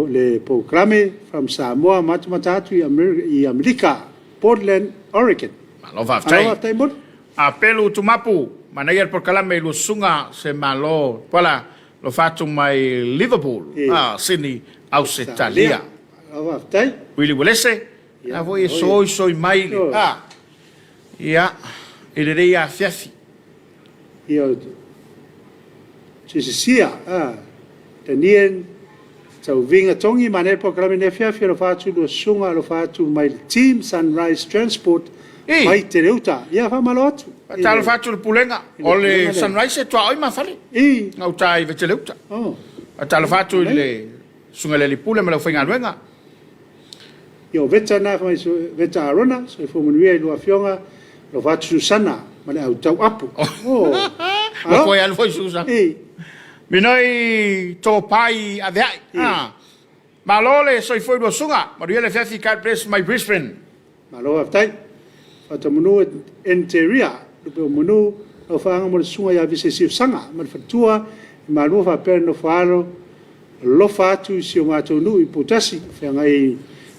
le polokalame from Samoa matamata atu i Amerika, Portland, Oregon. Malo faafetai. Malo faafetai Moli. A Pelu Tumapu, manaia le polokalame i lua susuga se malo Tapuala alofa atu mai Liverpool, Sydney, Ausetalia. Malo faafetai. Willy Uelese, la foi e soisoi mai le a ia i lenei afiafi. Ia Sisisia, a Daniel Tauviga Tongi, manaia le polokalame nei afiafi, alofa atu lua susuga, alofa atu mai le team Sunrise Transport mai Teleuta. Ia faamalo atu. Faatalofa atu i le Pulega o le Sunrise e tuaoi ma fale gauta i Veteleuta. Faatalofa atu i le Susuga i le Alii Pule ma le aufaigaluega. Ia o Veta na fai mai Veta Arona, soifua manuia i lua afioga, alofa atu Susana ma le au tau apu. Oh. Ua toe alu foi Susana. Minoi Topai Aveai. Ah. Malo le soifua i lua susuga. Manuia le afiafi God bless my Brisbane. Malo faafetai. Fatamanu Enteria, Lupe o Manu, lau faaga mo le susuga ia Vise Siusaga ma le faletua i Malua faapea le nofo alo alofa atu i si o matou nuu i Poutasi, feagai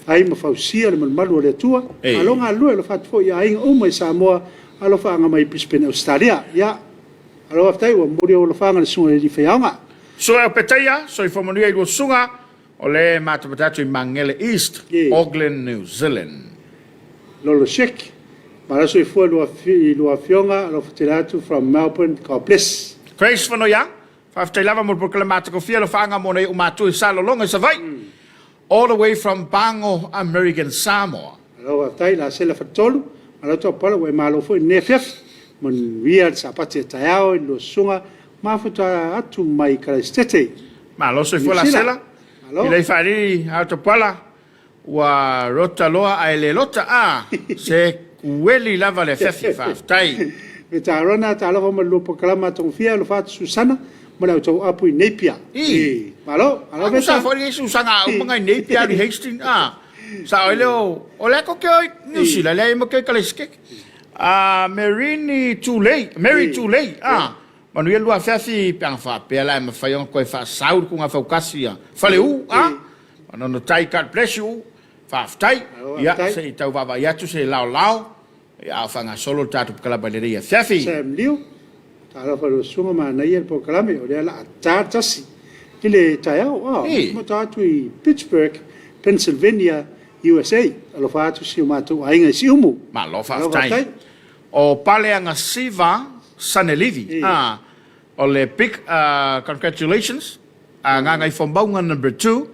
ai ma fausia le malumalu o le Atua. Malo galulue, alofa atu foi i aiga uma i Samoa, alofaaga mai Brisbane, Ausetalia. Ia, malo faafetai, ua momoli ou alofaga i le susuga i le Alii Faiaoga. Susuga Petaia, soifua manuia i lua susuga, O le matamata atu i Mangere East, Auckland, New Zealand. Lolo Sheik, Malo soifua i lua afioga, alofa tele atu from Melbourne, God bless. Grace Fanoia, Faafetai lava mo le polokalame matagofie alofaaga mo nai ou matua i Salelologa i Savaii. All the way from Pago, American Samoa. Malo faafetai Lasela Faletolu, malo Tauapala ua e malo foi i lenei afiafi. Manuia le Sapati a taeao i le lua susuga mafuta atu mai Kalaisitete. Malo soifua Lasela, i lei faalili a Tauapala ua rota loa ae le lota a se kueli lava le afiafi. Faafetai. Veta Arona, talofa ma le lua polokalama a Togafia, alofa atu Susana. ma le au tauapu i Napier. I. Malo, malo A Veta. sa foi le susaga a uma ngai Napier alu i Hastings. A, sao ai lea o, o lea ko ke o i New Zealand, leai ma ke o i Kalaisike. A, Merini Tulei, Mary Tulei, a, manuia le lua afiafi pe ana faapea la e mafai ona toe faasau le tugafaukasi a Faleu, a, Manono Tai, God bless you. Faafetai. Ia, se i tau vaavaai atu se laolao, ia, a o faagasolo le tatou polokalame i lenei afiafi. Sam Liu, Talofa i lau susuga manaia le polokalame o lea la a ta tasi i le taeao a amata atu i Pittsburgh, Pennsylvania, USA. Alofa atu si o matou aiga i Siumu. Malo faafetai. O Paleagasiva Sanelivi, a, o le big congratulations a Gagaifomauga number 2,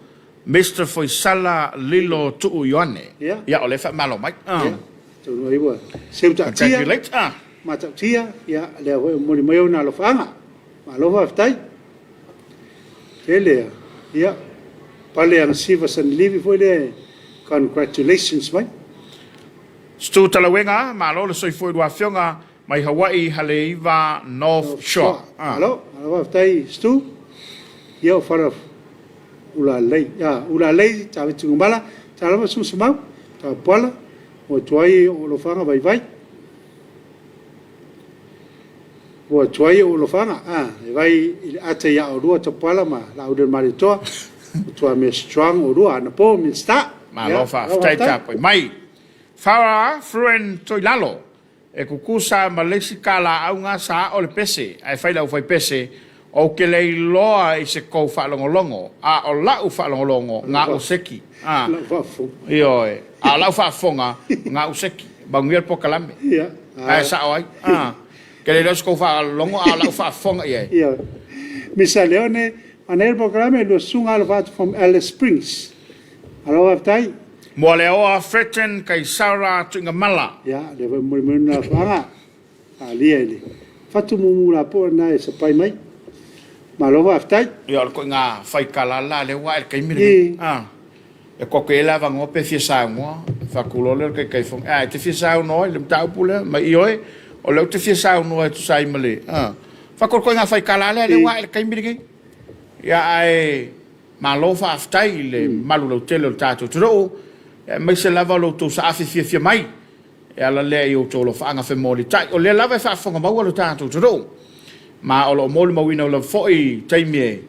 Mister Foisala Lilo Tuu Ioane. Ia, o lea e faamalo mai. Ia, atonu ai ua seu taatia, Congratulate, ah. matautia, ia, lea foi ua momoli mai ona alofaaga. Malo faafetai. Tele a, ia, Pale Agasiva Sanilivi foi lea e congratulations mai. Stu Talauega, malo le soifua i lua afioga mai Hawaii Haleiwa North Shore. Malo, malo faafetai Stu. Ia o fara Ulalei, a Ulalei Taviti Gumala, talofa Susamau, Tapuala, ua tuai o alofaga vaivai. Ua tuai o alofaga, a e vai i le ata ia olua Tapuala ma Laauli o le Malietoa, ua tua mea strong olua anapo Minisita. Malo faafetai tapuai mai. Farah Fruen Toilalo, E kukusa ma le isi kalaau ga sa ao le pese, ae fai le aufaipese, Ou ke le iloa i se kou faalogologo, a o la'u faalogologo, ga'u seki. A, ioe, a o la'u faafofoga, ga'u seki. Manuia le polokalame. Ae sa'o ai. A, ke le iloa i se kou faalogologo, a o la'u faafofoga i ai. Ioe. Misa Leone, manaia le polokalame, lua susuga alofa atu from Alice Springs. Malo faafetai. Moaleoa Fretton Kaisara Tuigamala. Ia, lea foi momoli mai lona lafaaga, alia i le fatu mumu lapoa lena e sapai mai. Malo faafetai. Ia, o le koiga faikala la lea ua ae i le taimi lenei. A, e koke ai le avanoa pe fia saunoa, faatu loa lea o le Taitaifono, a, e te fia saunoa i le mataupu lea? Ma ioe, o lea ou te fia saunoa e tusa ai ma le, a, faatu o le koiga faikala lea lea ua ae i le taimi lenei. Ia, ae Malo faafetai i le mamalu lautele o le tatou atunuu, aemaise lava lo outou saafi fiafia mai e ala lea i outou alofaaga femolitai. O lea lava e faafofoga maua lo tatou atunuu, ma o lo o molimauina lava foi i taimi e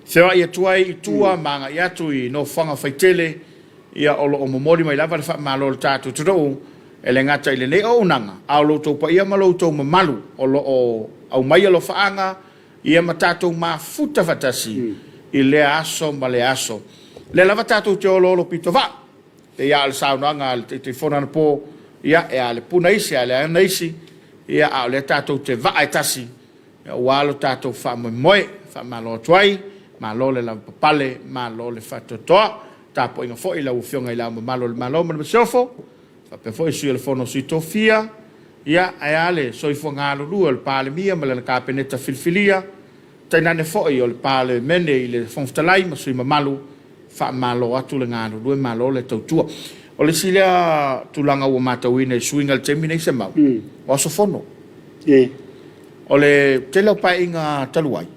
feoai atu ai i tua ma agai atu i nofoaga faitele, ia o lo o momoli mai lava le faamalo a le tatou atunuu, e le gata i lenei auaunaga, a o lo outou paia ma lo outou mamalu o lo o aumai alofaaga Ia ma tatou mafuta faatasi i lea aso ma lea aso. O lea lava tatou te oloolo pitovaa, pei lava o le saunoaga a le Taitaifono anapo, ia, e a le puna isi, e a le ana isi, ia, a o lea tatou te vaa e tasi, aua lo tatou faamoemoe. Faamalo atu ai, malo le lavapapale, malo le faatoatoa. Tapuaiga foi i lau Afioga i Le Ao Mamalu o le Malo ma le Masiofo, faapea foi Sui o le Fono a Sui Tofia, ia, ae a le soifua galulue o le Palemia ma lana Kapeneta filifilia, tainane foi o le Palemene i le Fofoga Fetalai ma sui mamalu, faamalo atu le galulue, malo le tautua. O le isi lea tulaga ua matauina i suiga i le taimi nei Semau, o aso fono. O le tele o paeaiga talu ai,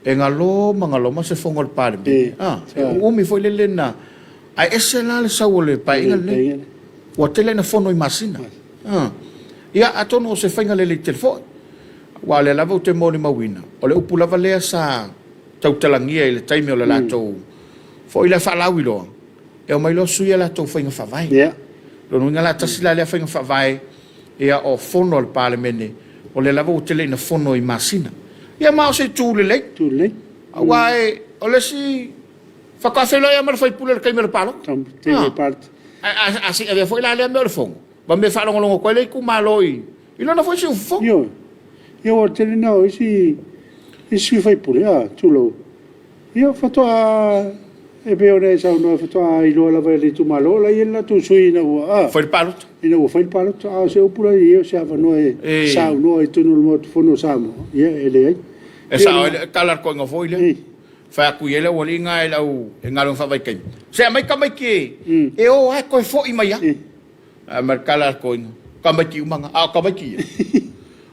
e galo ma galo ma se fono a le Palemene, e uumi foi lele na Ae ese la le sau o le paeaiga lenei. Ua tele ina fono i masina. Ia, atonu o se faiga lelei tele foi. Aua o lea lava ou te molimauina, o le upu lava lea sa tautalagia i le taimi o le latou foi lea faalauiloa, e omai loa sui a latou faiga faavae. Lona uiga la, tasi la lea faiga faavae, ia, o fono a le Palemene, o lea lava ua tele ina fono i masina. Ia ma o se itu lelei. Aua o le isi Faatoa feiloai lava ma le faipule i le taimi o le palota. A se i avea foi la lea mea o le fono ma mea e faalogologo atu ai le itumalo i lona foi siufofoga. Ioe. Ia aua o le tele lena o isi sui usufono, a, tulou, ia faatoa, e pei ona e saunoa faatoa iloa lava e le itumalo la e i ai le latou sui ina ua, a. Fai le palota. Ina ua fai le palota. A o se upu la e i ai o se avanoa e saunoa ai i totonu o le Maota Fono o Samoa, ia e leai. E sao ai le tala a le toeaina foi lea. Fai atu i ai le aualii na i lau galuega faavaitaimi, Se aumai tamaiti e o lava e toe foi mai lava. Ae ma le tala a le toeaina, O tamaiti uma na, a o tamaiti ia,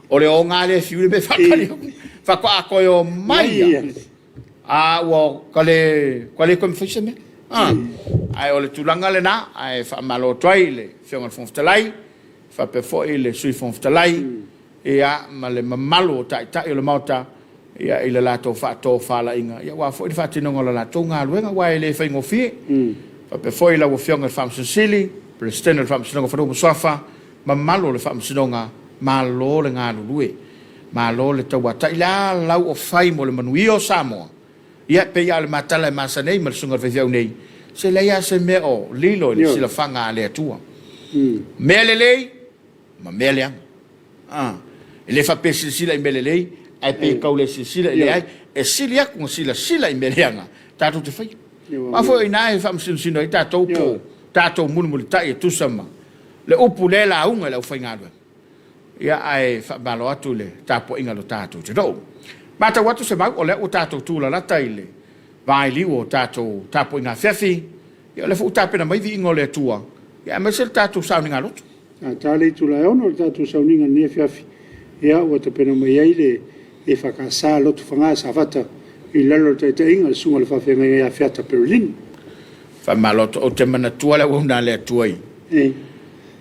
o le oga lea e fiu le mea e faatali atu. Faatoa toe o mai a ua ka le toe mafai se mea. Ae o le tulaga lena, ae faamalo atu ai i le Afioga i le Fofoga Fetalai, faapea foi le Sui Fofoga Fetalai, ia ma le mamalu o Taitai o le Maota, ia i le latou faatofalaiga, ia aua foi le faatinoga o le latou galuega, aua e le faigofie. Faapea foi lau Afioga i le Faamasino Sili, Peresetene o le Faamasinoga o Fanua ma Suafa, mamalu o le Faamasinoga, malo le galulue, malo le tauatai. Le a lau o fai mo le manuia o Samoa? Ia, e pei lava o le ma tala e masani ai ma le susuga i le faifeau nei, se leai lava se mea o lilo i le silafaga a le Atua. Mea lelei ma mea leaga. A, e le faapea e silasila i mea lelei, ae pei e tau le silasila i leai. E sili atu ona silasila i mea leaga tatou te faia. Aua foi o i ina e faamasinosino ai tatou po o tatou mulimulitai e tusa ma le upu lea e lauga i le aufaigaluega. Ia, ae faamalo atu i le tapuaiga a lo tatou atunuu. Matau atu Semau, o lea ua tatou tulalata i le vailiu o tatou tapuaiga afiafi, ia o lea foi ua tapena mai viiga o le Atua, ia aemaise le tatou sauniga lotu. A ta le itula e 6 le tatou sauniga i lenei afiafi, ia ua tapena mai ai le EFKS Lotofaga Safata i lalo o le taitaiga a le Susuga i le Faafeagaiga ia Feata Perelini. Faamalo atu. Ou te manatua le auauna a le Atua i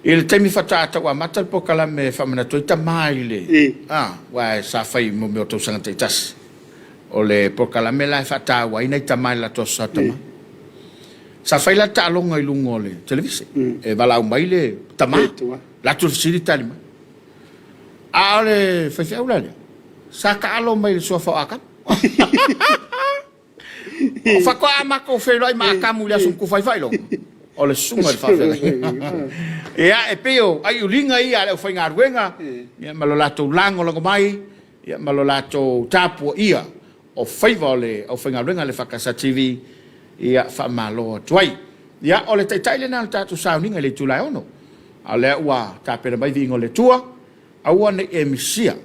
i le taimi faatoa tau amata le polokalame e faamanatu ai tama i le aua sa fai i mea o tausaga taitasi. O le polokalame la e faataua ai nai tama i le latou Aso Sa Tama. Sa fai la le taaloga i luga o le televise. E valaau mai le tama, alu atu le fesili tali mai. A o le faifeau la lea, sa taalo mai i le suafa o Atamu. O faatoa matou feiloai ma Atamu i le aso na tufa ai faailoga, o le susuga i le faafeagaiga. Ia, e pei o aiuliga ia a le aufaigaluega, ia ma lo latou lagolago mai, ia ma lo latou tapuaia o faiva o le aufaigaluega a le EFKS TV, ia faamalo atu ai. Ia, o le taitai lena o le tatou sauniga i le itula e 6. A o lea ua tapena mai viiga o le Atua, aua ne i e misia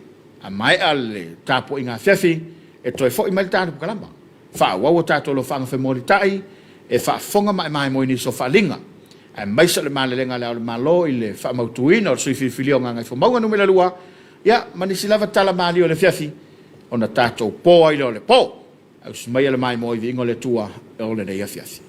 a maea le tapuaiga afiafi e toe foi mai le tatou kalama. Faaauau a tatou alofaaga femolitai e faafofoga ma e maimoa i nisi o faaaliga, aemaise o le malelega a Le Ao o le Malo i le faamautuina o le sui filifilia o Gagaifomauga Nu.2, ia, ma nisi lava tala malie o le afiafi ona tatou po ai lea o le po. Ausi maia le maimoa i viiga o le Atua o lenei afiafi.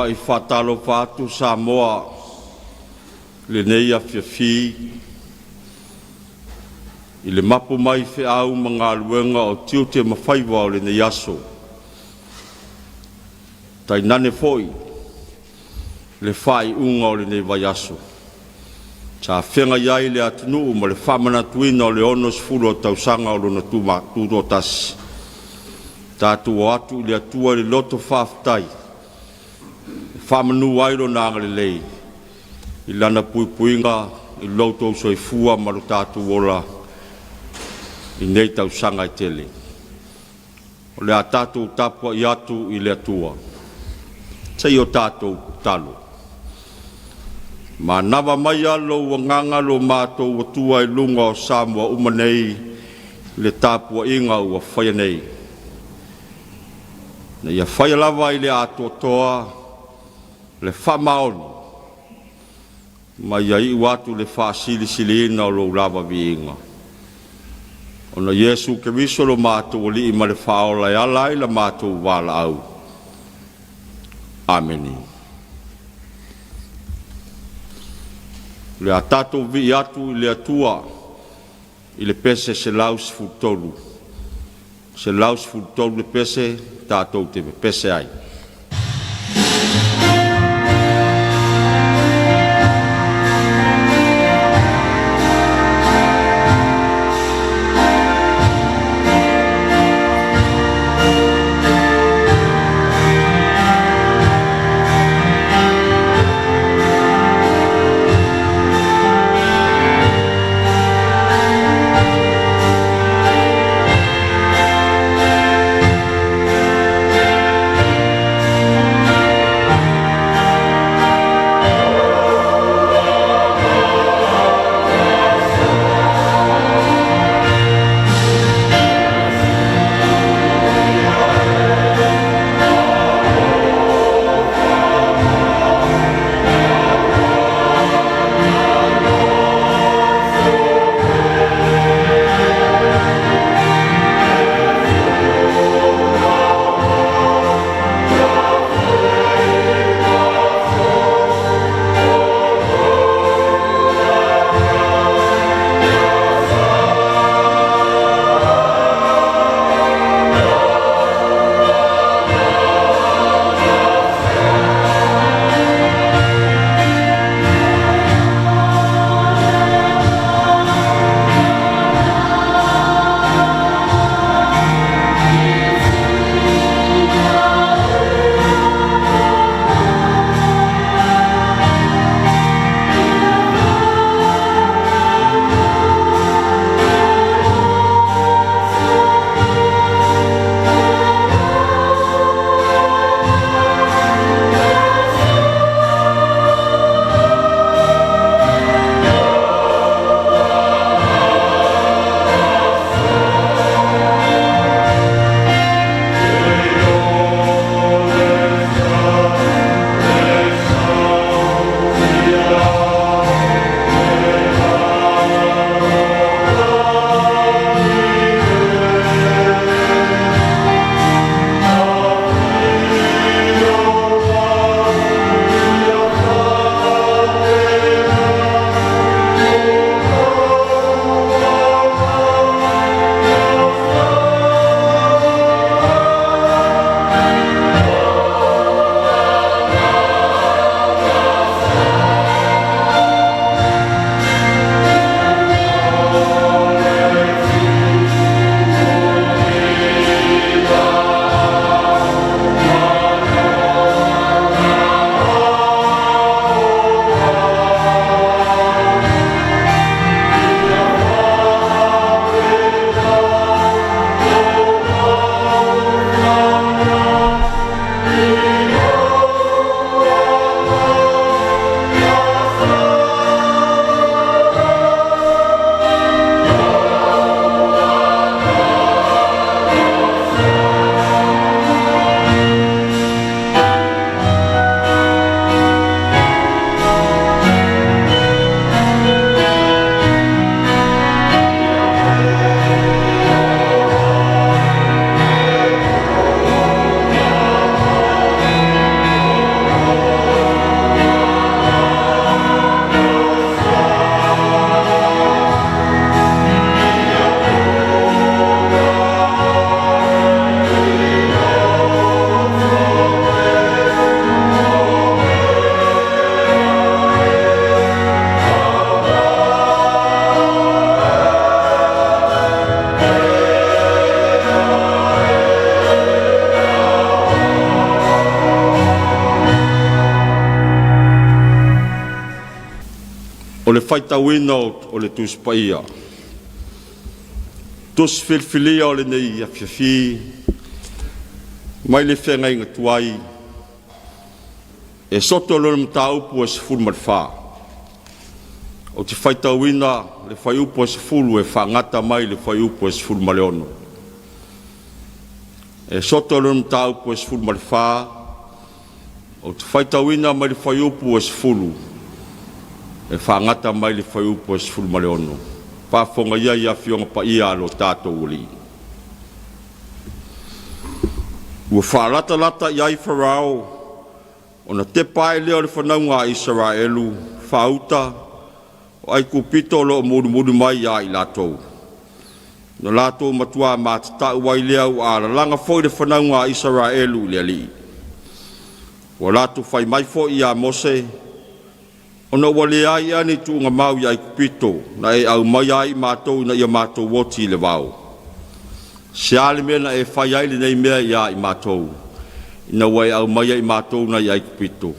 Uluai faatalofa atu Samoa i lenei afiafi i le mapu mai i feau ma galuega o tiute ma faiva o lenei aso, tainane foi le faaiuga o lenei vaiaso sa feagai ai le atunuu ma le faamanatuina o le 60 tausaga o lona Tutoatasi. Tatou o atu i le Atua i le loto faafetai e faamanu ai Lona agalelei i Lana puipuiga i lo outou soifua ma lo tatou ola i nei tausaga e tele. O le a tatou tapuai atu i le Atua se i o tatou tatalo. Manava maia lou agaga lo matou Atua i luga o Samoa uma nei i le tapuaiga ua faia nei, ina ia faia lava i le atoatoa le faamaoni ma ia iu atu i le faasilisiliina o lou lava viiga. Ona o Iesu Keriso lo matou Alii ma le Faaola e ala ai la matou valaau. Amene. O le a tatou vivii atu i le Atua i le pese 113, 113 le pese tatou te pepese ai. O le faitauina o le Tusi Paia, Tusi filifilia o lenei afiafi mai le Feagaiga Tuai, e soto lona mataupu e 14. Ou te faitauina le fuaiupu e 10 e faagata mai i le fuaiupu e 16. E soto lona mataupu e 14, ou te faitauina mai le fuaiupu e 10 e faagata mai le fuaiupu e 16. Faafofoga ia i Afioga Paia a lo tatou Alii. Ua faalatalata i ai Farao ona tepa ae lea o le fanauga a Isaraelu faauta o Aikupito o lo o mulimuli mai ia i latou. Na latou matua matatau ai lea ua alalaga foi le fanauga a Isaraelu i le Alii. Ua latou fai mai foi ia Mose, ona ua leai ea ni tuugamau i Aikupito na e aumaia ai i matou ina ia matou oti i le vao. Se a le mea na e fai ai lenei mea ia i matou, ina ua e aumaia i matou nai Aikupito?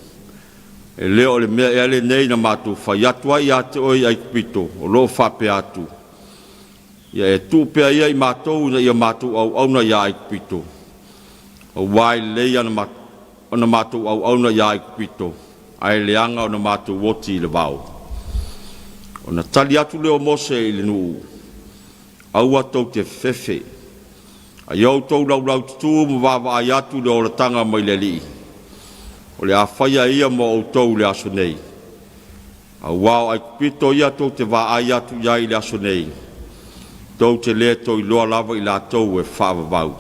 E le o le mea ea lenei na matou fai atu ai ia te oe i Aikupito, o lo o faapea atu, Ia e tuu pea ia i matou ina ia matou auauna ia Aikupito, aua e lelei ona matou auauna ia Aikupito, ae leaga ona matou oti i le vao. Ona tali atu lea o Mose i le nuu, Aua tou te fefefe, a ia outou laulaututu ma vaavaai atu i le olataga mai le Alii, o le a faia e ia mo outou i le aso nei. Aua o Aikupito ia tou te vaai atu i ai i le aso nei, tou te le toe iloa lava i latou e faavavau.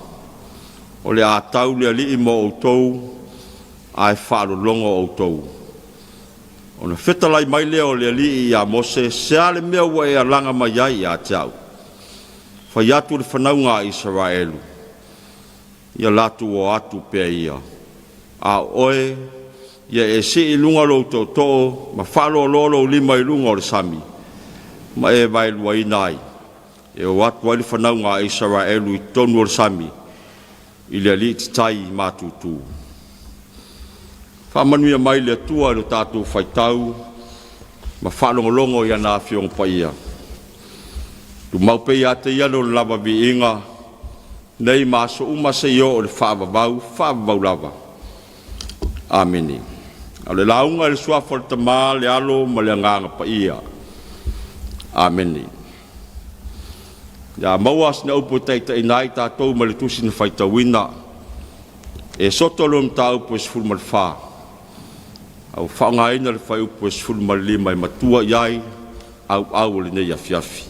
O le a tau le Alii mo outou, ae faalologo outou. Ona fetalai mai lea o le Alii ia Mose, Se a le mea ua e alaga mai ai ia te au? Fai atu i le fanauga a Isaraelu, ia latou o atu pea ia. A o oe, ia e sii i luga lou tootoo ma faaloaloa lou lima i luga o le sami, ma e vaeluaina ai, e o atu ai le fanauga a Isaraelu i totonu o le sami, i le alii tai matutu. Faamanuia mai le Atua i lo tatou faitau ma faalogologo i ana Afioga Paia. Tumau pea ia te Ia Lona lava viiga, nei ma aso uma seia oo i le faavavau, faavavau lava. Amene. A o le lauga i le suafa o le Tama, le Alo ma le Agaga Paia. Amene. Ia maua sina upu e taitaiina ai tatou mai le tusi na faitauina. E soto le mataupu e 14, a ua faaaogaina le fuaiupu e 15 e matua i ai auau o lenei afiafi.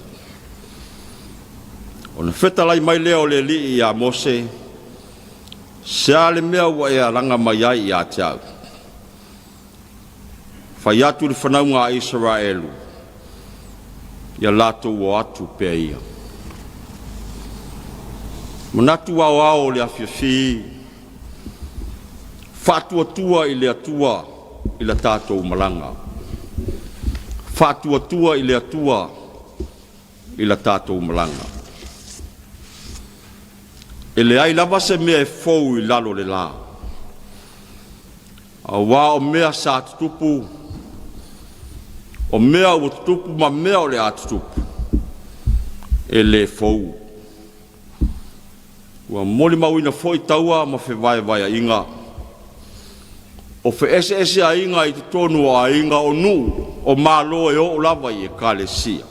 Ona fetalai mai lea o le Alii ia Mose, Se a le mea ua e alaga mai ai ia te au? Fai atu i le fanauga a Isaraelu, ia latou o atu pea ia. Manatu aoao o le afiafi, faatuatua i le Atua i la tatou malaga. Faatuatua i le Atua i la tatou malaga. E leai lava se mea e fou i lalo o le la, aua o mea sa tutupu, o mea ua tutupu ma mea o le a tutupu, e le fou. Ua molimauina foi taua ma fevaevaeaiga, o feeseeseaiga i totonu o aiga, o nuu, o malo e oo lava i ekalesia.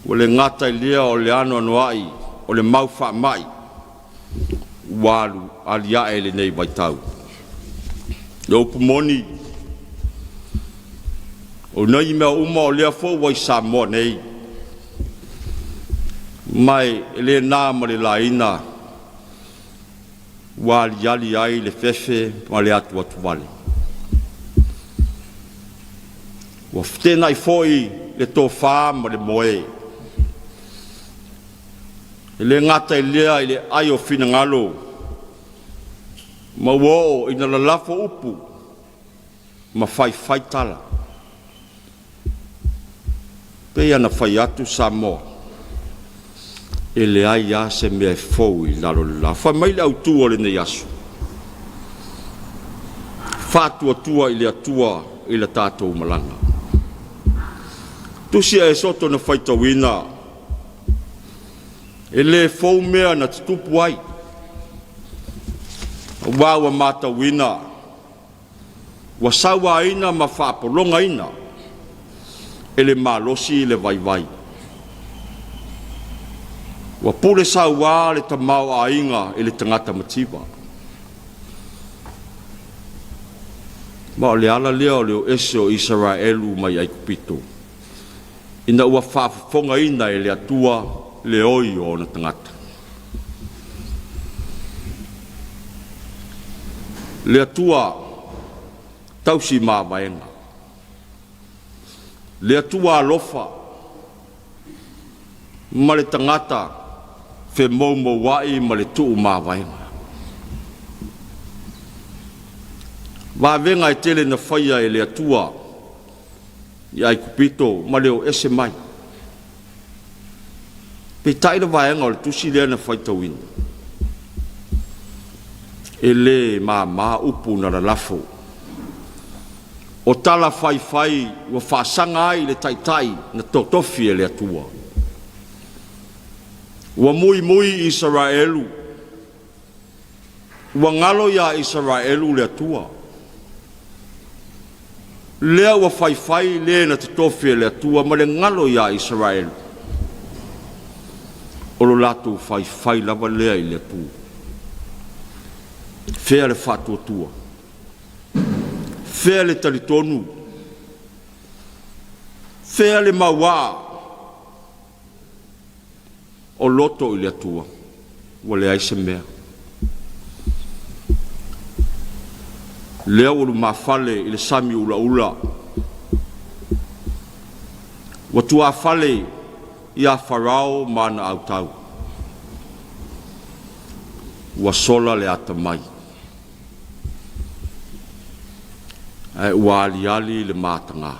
Ua le gata i lea o le anoanoai o le mau faamai ua alu aliae i lenei vaitau. Le upu moni, o nei mea uma o lea foi ua i Samoa nei, ma e le na ma le laina ua aliali ai le fefe ma le atuatuvale. Ua feteenai foi le tofa ma le moe. E le gata i lea i le ai o finagalo, ma ua oo ina lalafo upu ma faifai tala. Pei ona fai atu Samoa, e leai lava se mea e fou i lalo o le la. Fai mai le autu o lenei aso, faatuatua i le Atua i la tatou malaga. Tusi a Esoto na faitauina, e le fou mea na tutupu ai, aua ua matauina, ua sauaina ma faapologaina e le malosi le vaivai. Ua pule saua le tamaoaiga i le tagata mativa. Ma o le ala lea o le o ese o Isaraelu mai Aikupito, ina ua faafofogaina e le Atua le oi o ona tagata. Le Atua tausi mavaega, le Atua alofa ma le tagata femoumouai ma le tuumavaega. Vavega e tele na faia e le Atua i Aikupito ma le o ese mai. Peitai le vaega o le tusi lea na faitauina, e le mama upu na lalafo. O tala faifai ua faasaga ai le taitai na totofi e le Atua. Ua muimui Isaraelu, ua galo iā Isaraelu le Atua. Lea ua faifai le na totofi e le Atua ma le galo iā Isaraelu. O lo latou faifai lava lea i le Atua. Fea le faatuatua? Fea le talitonu? Fea le mauaa o loto i le Atua? Ua leai se mea. Lea ua lumafale i le sami ulaula, ua tuafale ia Farao ma ana autau. Ua sola le atamai. Ae ua aliali le mataga.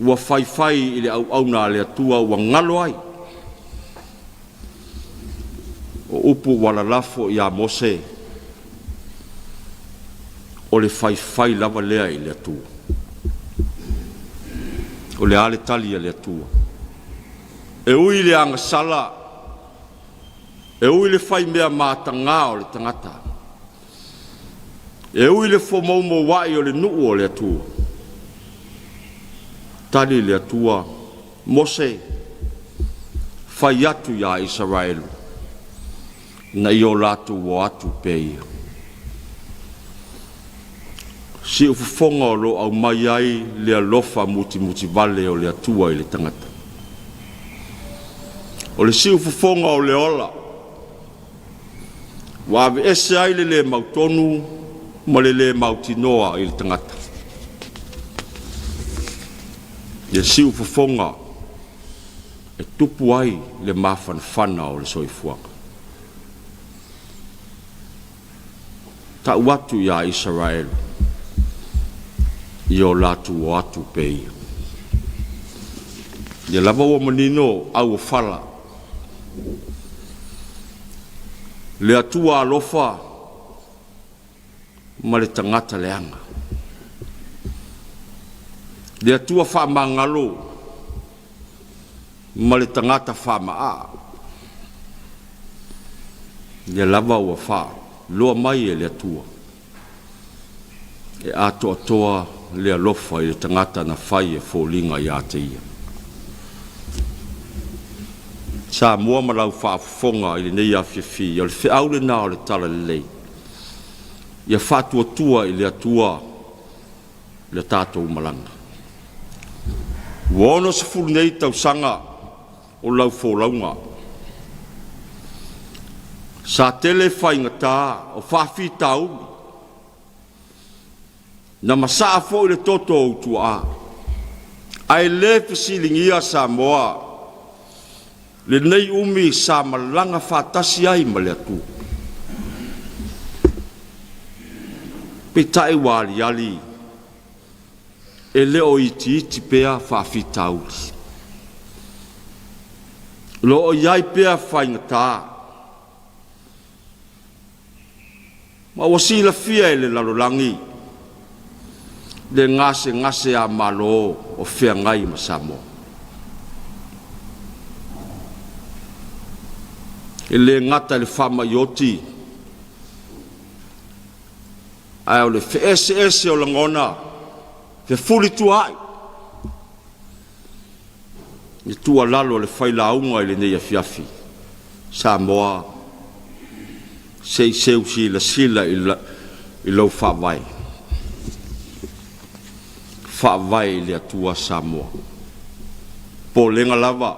Ua faifai i le auauna a le Atua ua galo ai. O upu ua lalafo ia Mose, o le faifai lava lea i le Atua. O le a le tali a le Atua? E ui i le agasala, E ui i le faimea mataga o le tagata, e ui i le fomoumouai o le nuu o le Atua, tali le Atua, Mose, fai atu iā Isaraelu, ina ia o latou o atu pea ia. Siufofoga o lo o aumai ai le alofa mutimutivale o le Atua i le tagata. O le siufofoga o le ola, ua aveese ai le lē mautonu ma le lē mautinoa i le tagata. Le siufofoga e tupu ai le mafanafana o le soifuaga. Tau atu iā Isaraelu, ia o latou o atu pea ia. Ia lava ua manino auofala, le Atua alofa ma le tagata leaga, le Atua faamagalo ma le tagata faama'a. Ia lava ua faailoa mai e le Atua, e atoatoa le alofa i le tagata na fai e foliga ia te Ia. Samoa ma lau faafofoga i lenei afiafi, o le feau lena o le Talalelei, ia faatuatua i le Atua le tatou malaga. Ua 60 nei tausaga o lau folauga. Sa tele faigata o faafitauli, na masaa foi le toto o ou tuaa, ae le fesiligia Samoa lenei umi sa malaga faatasi ai ma le Atua. Peitai ua aliali e le o itiiti pea faafitauli. O lo o i ai pea faigata, ma ua silafia e le lalolagi. Le gasegase a Malo o feagai ma Samoa. E le gata i le faamai oti, ae o le feeseese o lagona, fefulituaai, le tuualalo a le failauga i lenei afiafi, Samoa, se i seu silasila i lou Faavae, Faavae i le Atua Samoa. Popolega lava,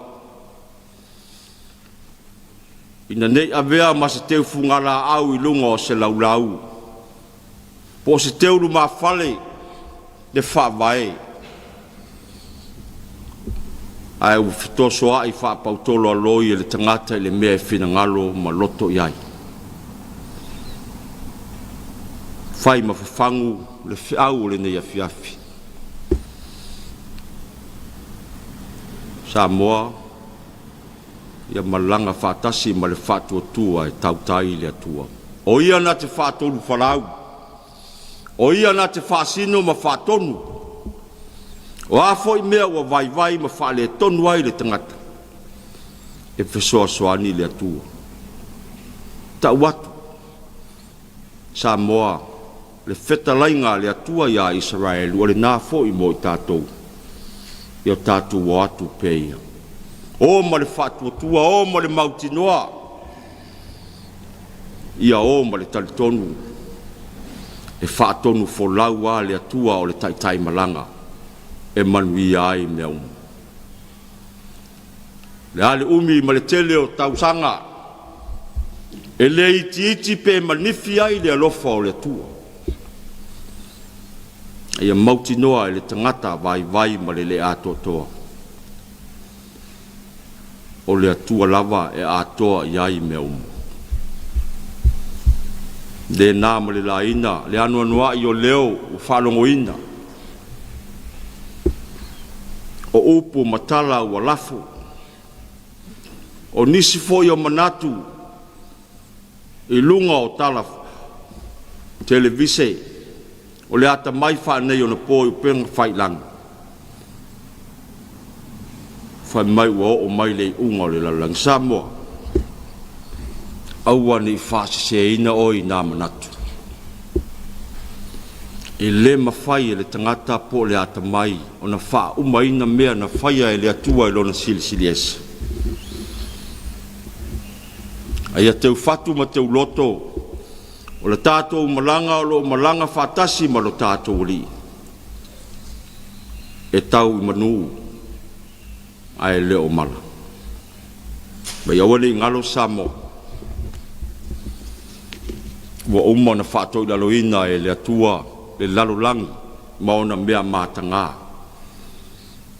ina ne i avea ma se teu fugalaau i luga o se laulau po o se teu lumafale le Faavae, ae ua fetosoai faaapautolo aloi e le tagata i le mea e finagalo ma loto i ai. Fai ma fafagu le feau o lenei afiafi. Samoa, ia malaga faatasi ma le faatuatua e tautai i le Atua. O Ia na te faatonufolau, o Ia na te faasino ma faatonu. O a foi mea ua vaivai ma faaletonu ai le tagata, e fesoasoani le Atua. Tau atu, Samoa, le fetalaiga a le Atua ia Isaraelu, o lena foi mo i tatou, ia tatou o atu pea ia. O ma le faatuatua, o ma le mautinoa, ia o ma le talitonu, e faatonufolau lava le Atua o le taitaimalaga e manuia ai mea uma. O le a le umi ma le tele o tausaga, e le itiiti pe manifi ai le alofa o le Atua. A ia mautinoa e le tagata vaivai ma le le atoatoa, o le Atua lava e atoa i ai mea uma. Le na ma le laina le anoanoai o leo ua faalogoina, o upu ma tala ua lafo, o nisi foi o manatu i luga o tala televise, o le atamai faaneionapo i upega tafailagi, fai mai ua oo mai le iuga o le lalolagi. Samoa, aua ne i faaseseina oe i na manatu. E le mafai e le tagata po o le atamai ona faaumaina mea na faia e le Atua i Lona Silisili Ese. A ia teufatu ma teuloto o le tatou malaga o lo o malaga faatasi ma lo tatou Alii, e tau i manu ae le o mala. Ma ia aua ne i galo Samoa, ua uma ona faatoilaloina e le Atua le lalolagi ma ona mea mataga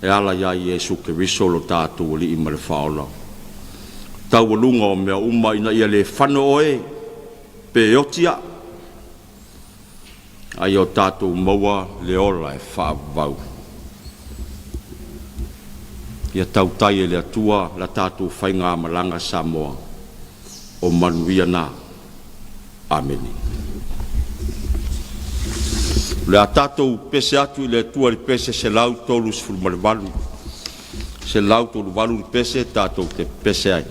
e ala ia Iesu Keriso lo tatou Alii ma le Faaola. Taualuga o mea uma ina ia le fano oe pe oti aa, a ia o tatou maua le ola e faavavau. Ia tautai e le Atua la tatou faigamalaga Samoa, o manuia na. Amene. O le a tatou pese atu i le Atua i le pese 138, 138 le pese tatou te pese ai.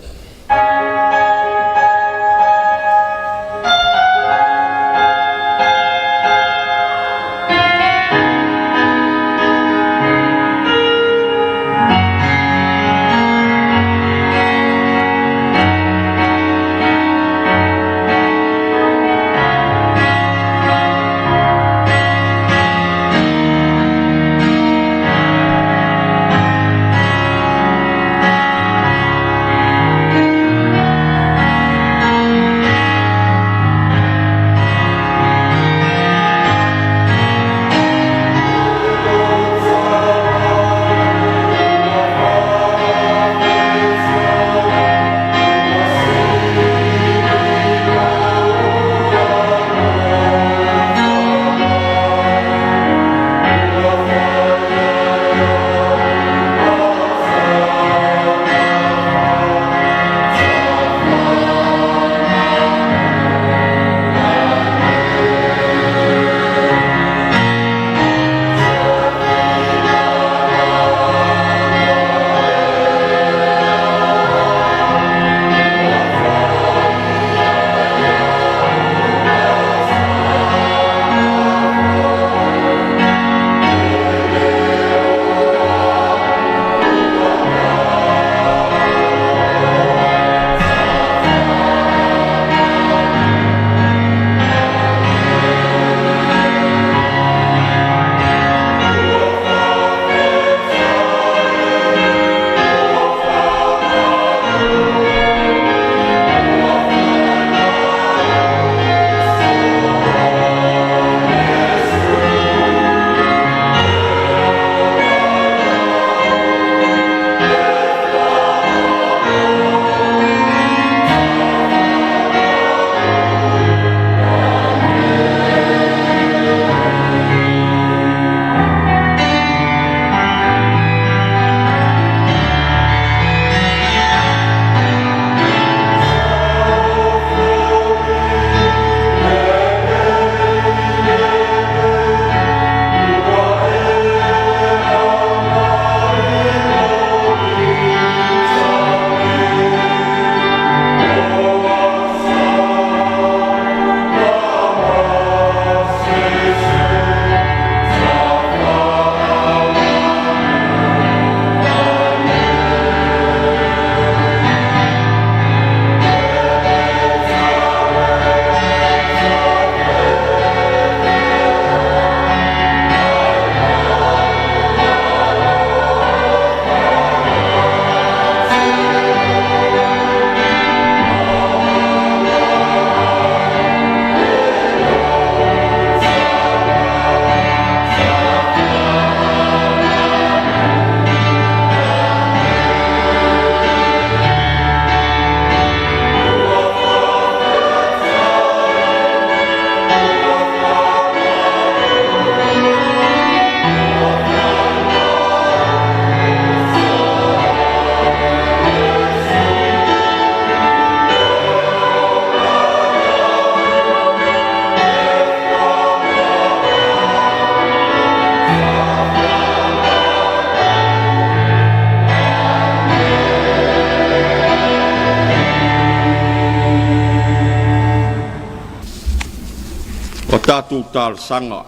Tatou talosaga,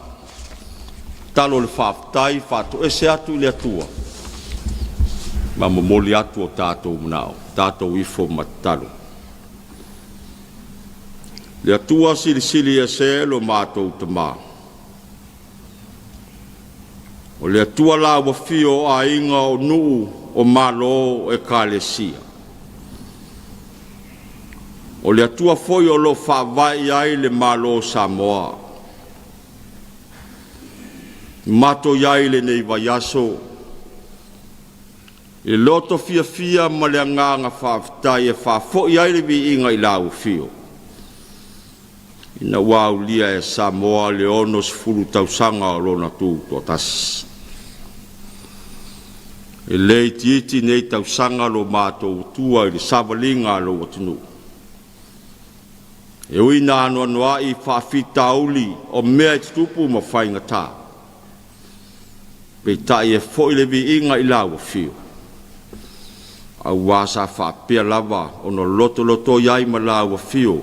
tatalo o le faafetai, faatoese atu i le Atua ma momoli atu o tatou manao, tatou ifo ma tatalo. Le Atua Silisili Ese lo matou Tama, o le Atua la ua afio o aiga o nuu o malo o Ekalesia. O le Atua foi o lo o faavae i ai le Malo o Samoa. Mato i ai lenei vaiaso i le loto fiafia ma le agaga faafetai e faafoi ai le viiga i lau afio, ina ua aulia e Samoa le 60 tausaga o lona tutoatasi. E le itiiti nei tausaga lo matou atua i le savaliga a lou atunuu. E ui ina anoanoai faafitauli o mea e tutupu ma faigata, peitai e foi le viiga i lau Afio, aua sa faapea lava ona lotolotoi ai ma lau Afio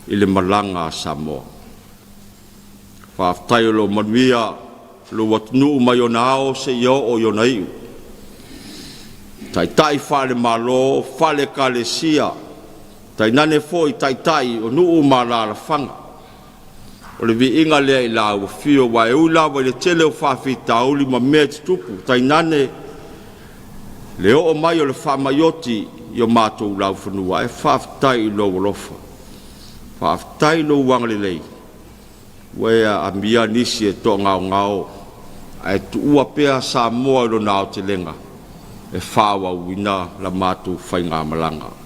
i le malaga a Samoa. Faafetai o lo o manuia lou atunuu mai ona ao seia oo i ona iu. Taitai faale-Malo, faale-Ekalesia, tainane foi taitai o nuu ma alaalafaga. O le viiga lea i lau Afio, aua e ui lava i le tele o faafitauli ma mea e tutupu, tainane le oo mai o le faamai oti i o matou laufanua, ae faafetai i lou alofa, faafetai i lou agalelei ua e amia nisi e toagaogao ae tuua pea Samoa i lona aotelega e faaauauina la matou faigamalaga.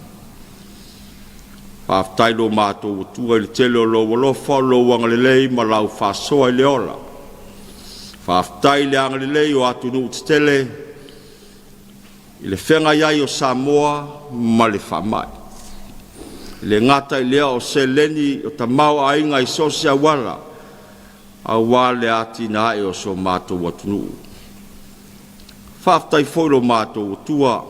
Faafetai lo matou Atua i le tele o lou alofa, o lou agalelei ma lau faasoa i le ola. Faafetai i le agalelei o atunuu tetele i le feagai ai o Samoa ma le faamai. E le gata i lea o seleni o tamaoaiga i so o se auala, aua le atinae o so matou atunuu. Faafetai foi lo matou Atua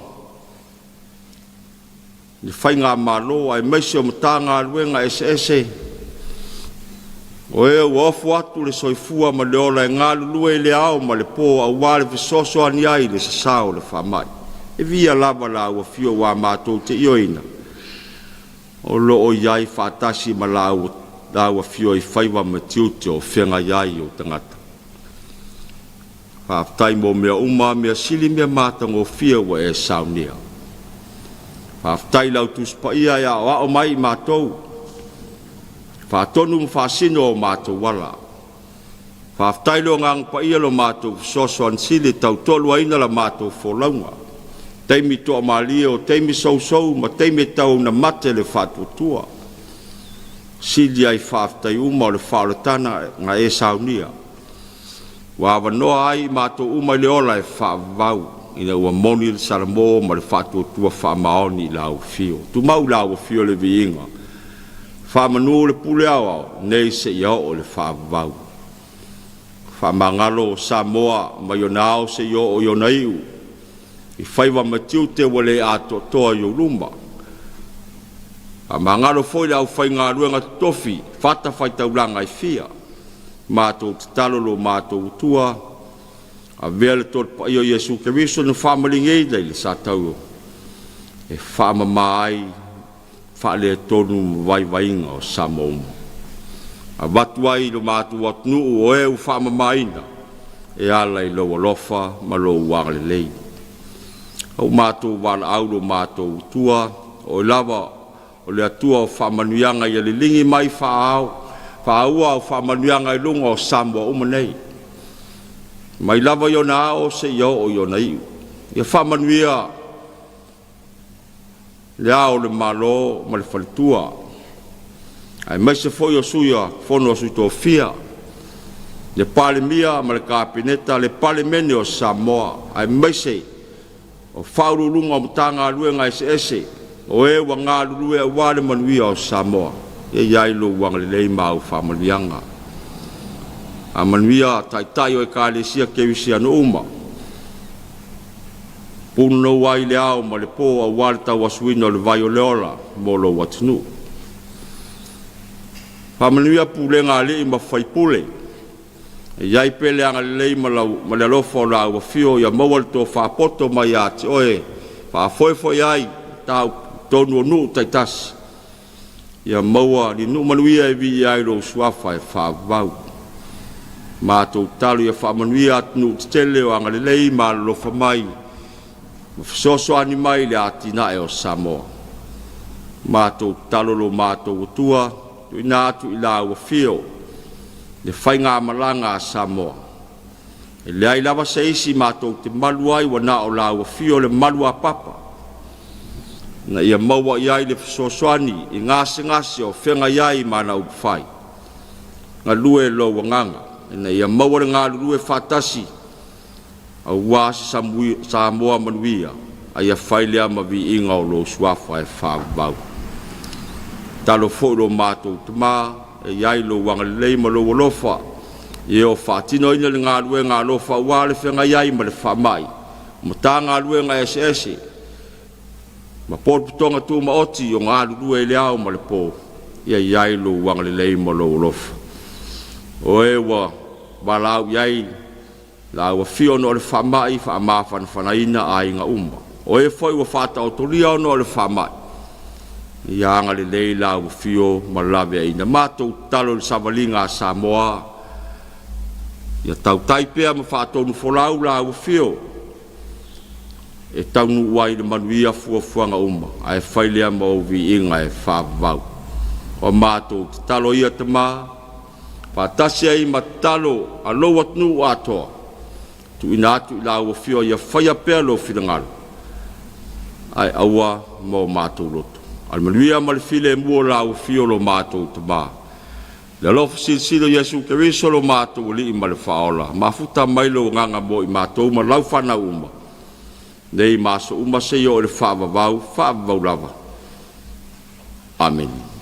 i le Faigamalo aemaise o Matagaluega eseese, o e ua ofo atu le soifua ma le ola e galulue i le ao ma le po aua le fesoasoani ai i le sasao o le faamai. E via lava lau Afio aua matou te ioeina, o lo o i ai faatasi ma lau Afio i faiva ma tiute o feagai ai ou tagata. Faafetai mo mea uma, mea sili mea matagofie ua e saunia. Faafetai i lau Tusi Paia e aoao mai i matou, faatonu ma faasino o matou ala. Faafetai le Agaga Paia lo matou fesoasoani sili e tautoaluaina la matou folauga, taimi toamalie o taimi sousou ma taimi e tau ina mate le faatuatua. Sili ai faafetai uma o le faaolataga na e saunia, ua avanoa ai i matou uma i le ola e faavavau, ina ua moni le Salamo ma le Faatuatua Faamaoni i lau Afio. Tumau i lau Afio le viiga, faamanu le pule aoao nei seia oo i le faavavau. Faamagalo Samoa mai ona ao seia oo i ona iu, i faiva ma tiute ua le atoatoa i ou luma. Faamagalo foi le aufaigaluega totofi i fatafaitaulaga e fia. Matou tatalo lo matou Atua, avea le Tolo Paia o Iesu Keriso na faamaligiaina i le sa tau e faamama ai faaletonu ma vaivaiga o Samoa uma. Avatu ai i lo matou atunuu o e ua faamamaina e ala i lou alofa ma lou agalelei. Ua matou valaau lo matou Atua, o oe lava o le Atua o faamanuiaga ia liligi mai faaao faaua au faamanuiaga i luga o Samoa uma nei, mai lava i ona ao seia oo i ona iu. Ia faamanuia le Ao o le Malo ma le Faletua, aemaise foi o Sui o Fono a Sui Tofia, le Palemia ma le Kapeneta, le Palemene o Samoa, aemaise o Faauluuluga o Matagaluega eseese o e ua galulue aua le manuia o Samoa. Ia i ai lou agalelei ma au faamanuiaga. Faamanuia Taitai o Ekalesia Kerisiano uma, punonou ai i le ao ma le po aua le tauasuina o le vai o le ola mo lou atunuu. Faamanuia pulega a alii ma faipule, e i ai pea le agalelei ma le alofa o lau Afio ia maua le tofa poto mai ia te Oe e faafoefoe ai mataupu i totonu o nuu taitasi, ia maua ni nuu manuia e viia ai Lou Suafa e faavavau. Matou tatalo ia faamanuia atunuu tetele o agalelei ma alolofa mai ma fesoasoani mai i le atinae o Samoa. Matou tatalo lo matou Atua, tuuina atu i lau Afio le faigamalaga a Samoa, e leai lava se isi matou te malu ai ua na o lau Afio le maluapapa, ina ia maua i ai le fesoasoani i gasegase o feagai ai ma ana upufai. Galue lou Agaga ina ia maua le galulue faatasi aua se Samoa manuia, a ia fai lea ma viiga o lou Suafa e faavavau. Tatalo foi lo matou Tama, e i ai lou agalelei ma lou alofa i e o faatinoina le galuega alofa aua le feagai ai ma le faamai, Matagaluega eseese ma Puloputoga Tumaoti o galulue i le ao ma le po, ia i ai lou agalelei ma lou alofa. O e ua valaau i ai lau Afio ona o le faamai, faamafanafanaina aiga uma. O e foi ua faataotolia ona o le faamai, ia agalelei lau Afio ma laveaiina. Matou tatalo i le savaliga a Samoa, ia tautai pea ma faatonufolau lau Afio e taunuu ai i le manuia fuafuaga uma, ae fai lea ma ou viiga e faavavau. O a matou tatalo ia Tama, faatasi ai ma tatalo a lou atunuu atoa, tuuina atu i lau Afio ia faia pea lou finagalo, ae aua mo matou loto. A o le manuia ma le filemu o lau Afio lo matou Tama, le alofa silisili o Iesu Keriso lo matou Alii ma le Faaola, mafuta mai lou Agaga mo i matou ma lau fanau uma, nei ma aso uma seia oo i le faavavau, faavavau lava. Amene.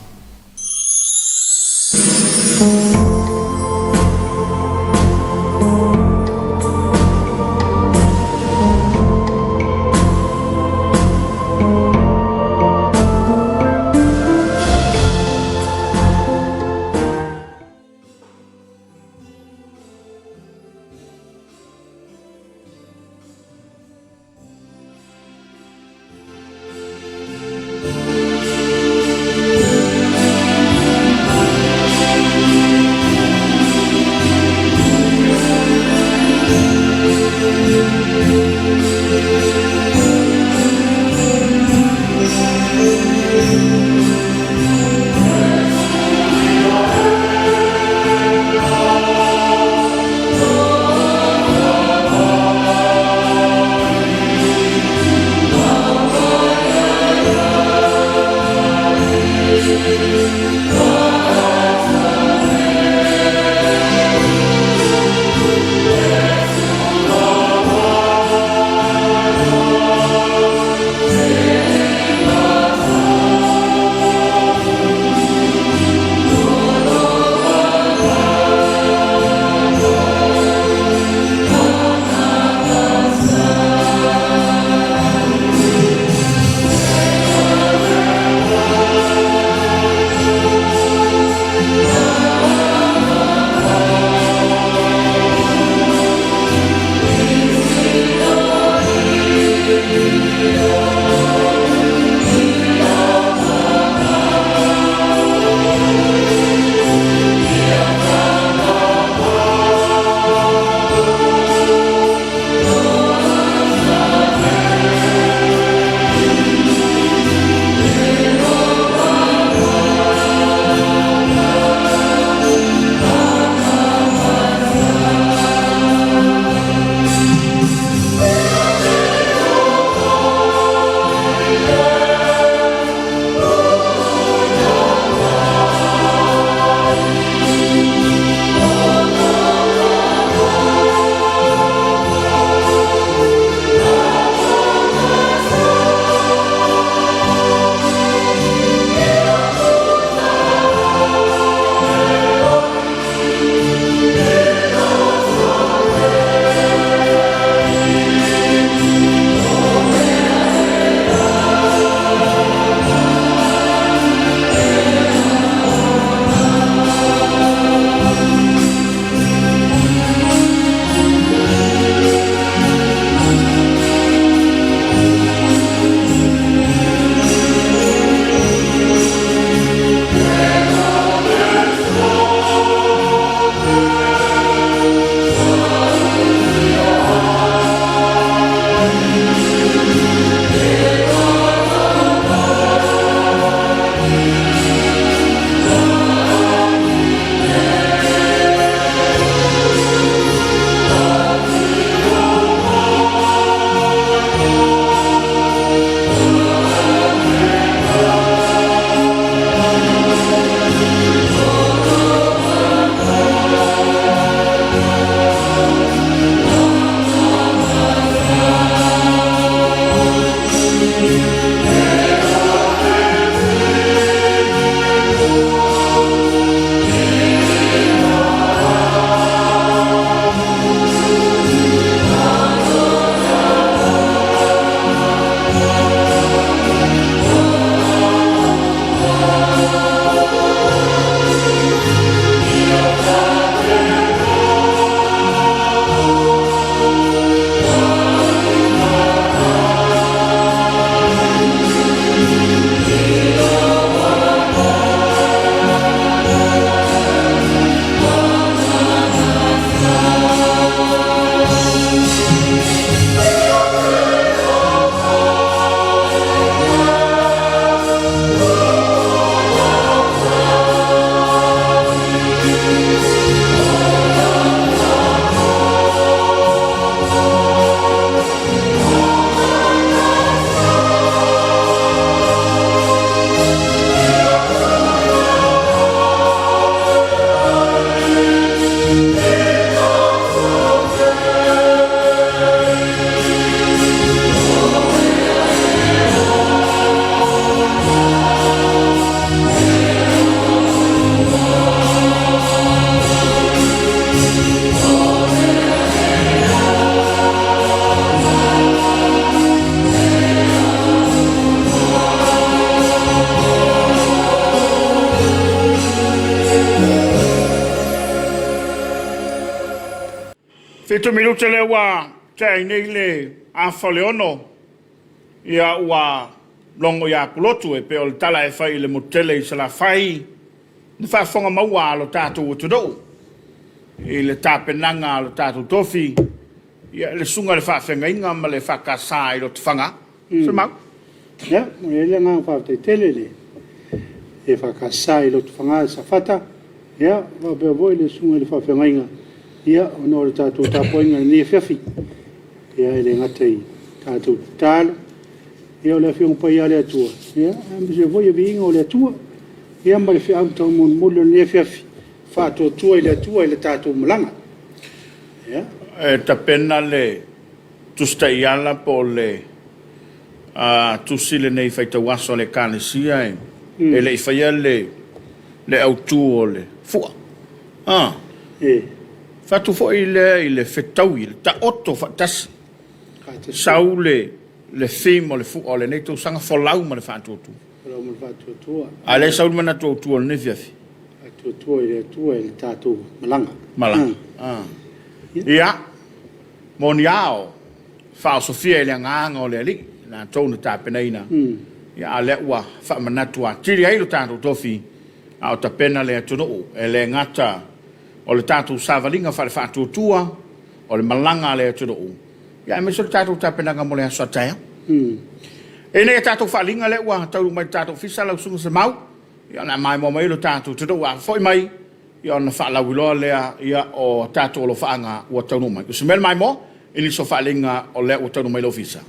Fitu minute lea ua tea ai nei le afa o le ono, ia ua logo ia Pulotu e pei o le tala e fai i le motu tele i Salafai, le faafofoga maua a lo tatou atunuu i le tapenaga a lo tatou tofi, ia le susuga i le faafeagaiga ma le EFKS i Lotofaga. Semau. Ia, e i ai le agaga faafetai tele i le EFKS i Lotofaga i Safata, ia faapea foi le susuga i le faafeagaiga, ia ona o le tatou tapuaiga i lenei afiafi. Ia e le gata i tatou tatalo, ia o le Afioga Paia a le Atua, ia aemaise foi le viiga o le Atua, ia ma le feau taumolimoli o lenei afiafi, faatuatua i le Atua i le tatou malaga. Ia. E tapena le Tusi Taiala po o le tusi lenei faitauaso a le Ekalesia e le i faia le autu o le fua. A. E. Fatu foi lea i le fetaui, le taoto faatasi. Sau le theme o le fua o lenei tausaga, folau ma le faatuatua. Folau ma le faatuatua. A lea e sau le manatu autu o lenei afiafi. Faatuatua i le Atua i le tatou malaga. Malaga. Ia, moni ao, faaosofia i le agaga o le Alii, latou na tapenaina, ia a o lea ua faamanatu atili ai lo tatou tofi, a o tapena le atunuu, e le gata o le tatou savaliga faale-faatuatua, o le malaga a le atunuu, ia aemaise o le tatou tapenaga mo le aso a taeao. Ina ia tatou faaaliga lea ua taunuu mai i le tatou ofisa lau Susuga Semau, ia o le a maimoa mai lo tatou atunuu a foi mai, ia ona faalauiloa lea ia o tatou alofaaga ua taunuu mai. O se mea le maimoa i nisi o faaaliga o lea ua taunuu mai i le ofisa.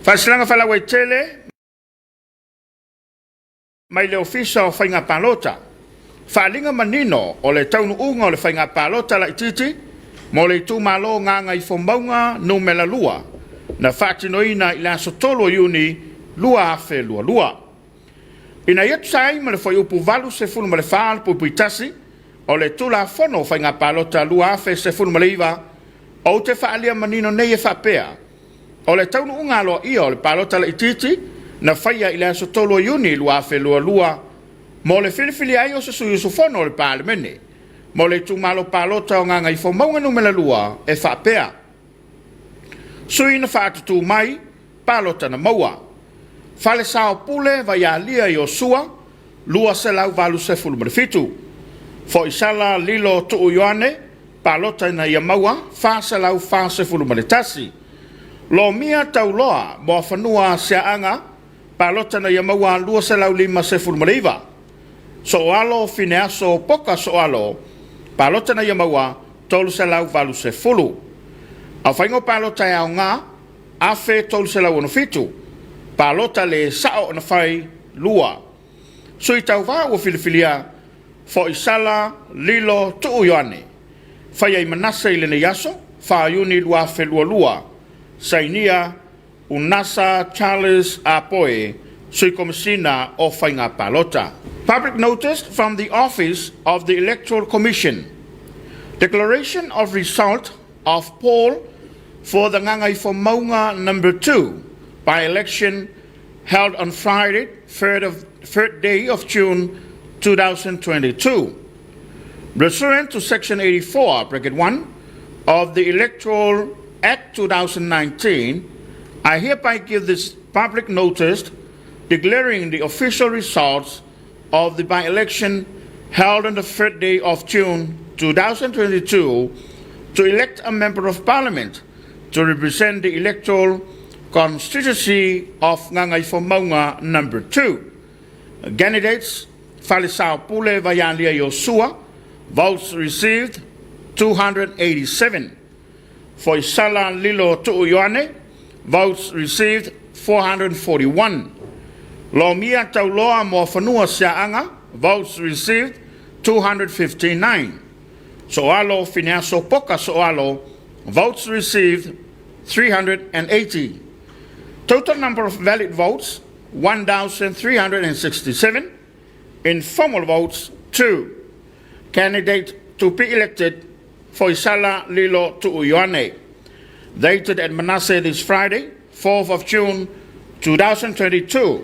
Faasilasilaga faalauaitele mai le Ofisa o Faiga Palota. Faaaliga manino o le taunuuga o le Faiga Palota Laitiiti mo le Itumalo Gagaifomauga Numera 2 na faatinoina i le aso 3 o Iuni 2022. Ina ia tusa ai ma le Fuaiupu 84(1) o le Tulafono o Faiga Palota 2019, ou te faaalia manino nei e faapea, o le taunuuga aloaia o le palota laitiiti na faia i le aso 3 o Iuni 2022 mo le filifilia ai o se sui usufono o le Palemene mo le itumalo palota o Gagaifomauga Nu.2 e faapea, Sui na faatutū mai, palota na maua. Falesaopule Vaialia Iosua, 287. Foisala Lilo Tuu Ioane, palota ina ia maua, 441. Lomia Tauloa Moafanua Siaaga, palota ina ia maua, 259. Sooalo Fineaso Poka Sooalo, palota ina ia maua, 380. Aofaiga o palota e aoga, 1,367. Palota le sao ona fai, 2. Sui tauva ua filifilia, Foisala Lilo Tuu Ioane. Faia i Manase i lenei aso, 4 Iuni 2022. Sainia, Unasa Charles Apoe, Sui Komesina o Faiga Palota. Public notice from the Office of the Electoral Commission. Declaration of result of poll for the Gagaifomauga Number 2 by-election held on Friday, 3rd, third day of June 2022. Pursuant to Section 84, bracket 1 of the Electoral Act 2019, I hereby give this public notice declaring the official results of the by-election held on the 3rd day of June 2022 to elect a member of parliament to represent the electoral constituency of Gagaifomauga number 2. Candidates Falesaopule Vaialia Iosua, votes received 287. Foisala Lilo Tuu Ioane, votes received 441. Lomia Tauloa Moafanua Siaaga, votes received 259. Soalo Fineaso Poka Soalo, votes received 380. Total number of valid votes, 1,367. Informal votes, 2. Candidate to be elected, Foisala Lilo Tu'uioane. Dated at Manasseh this Friday, 4th of June, 2022.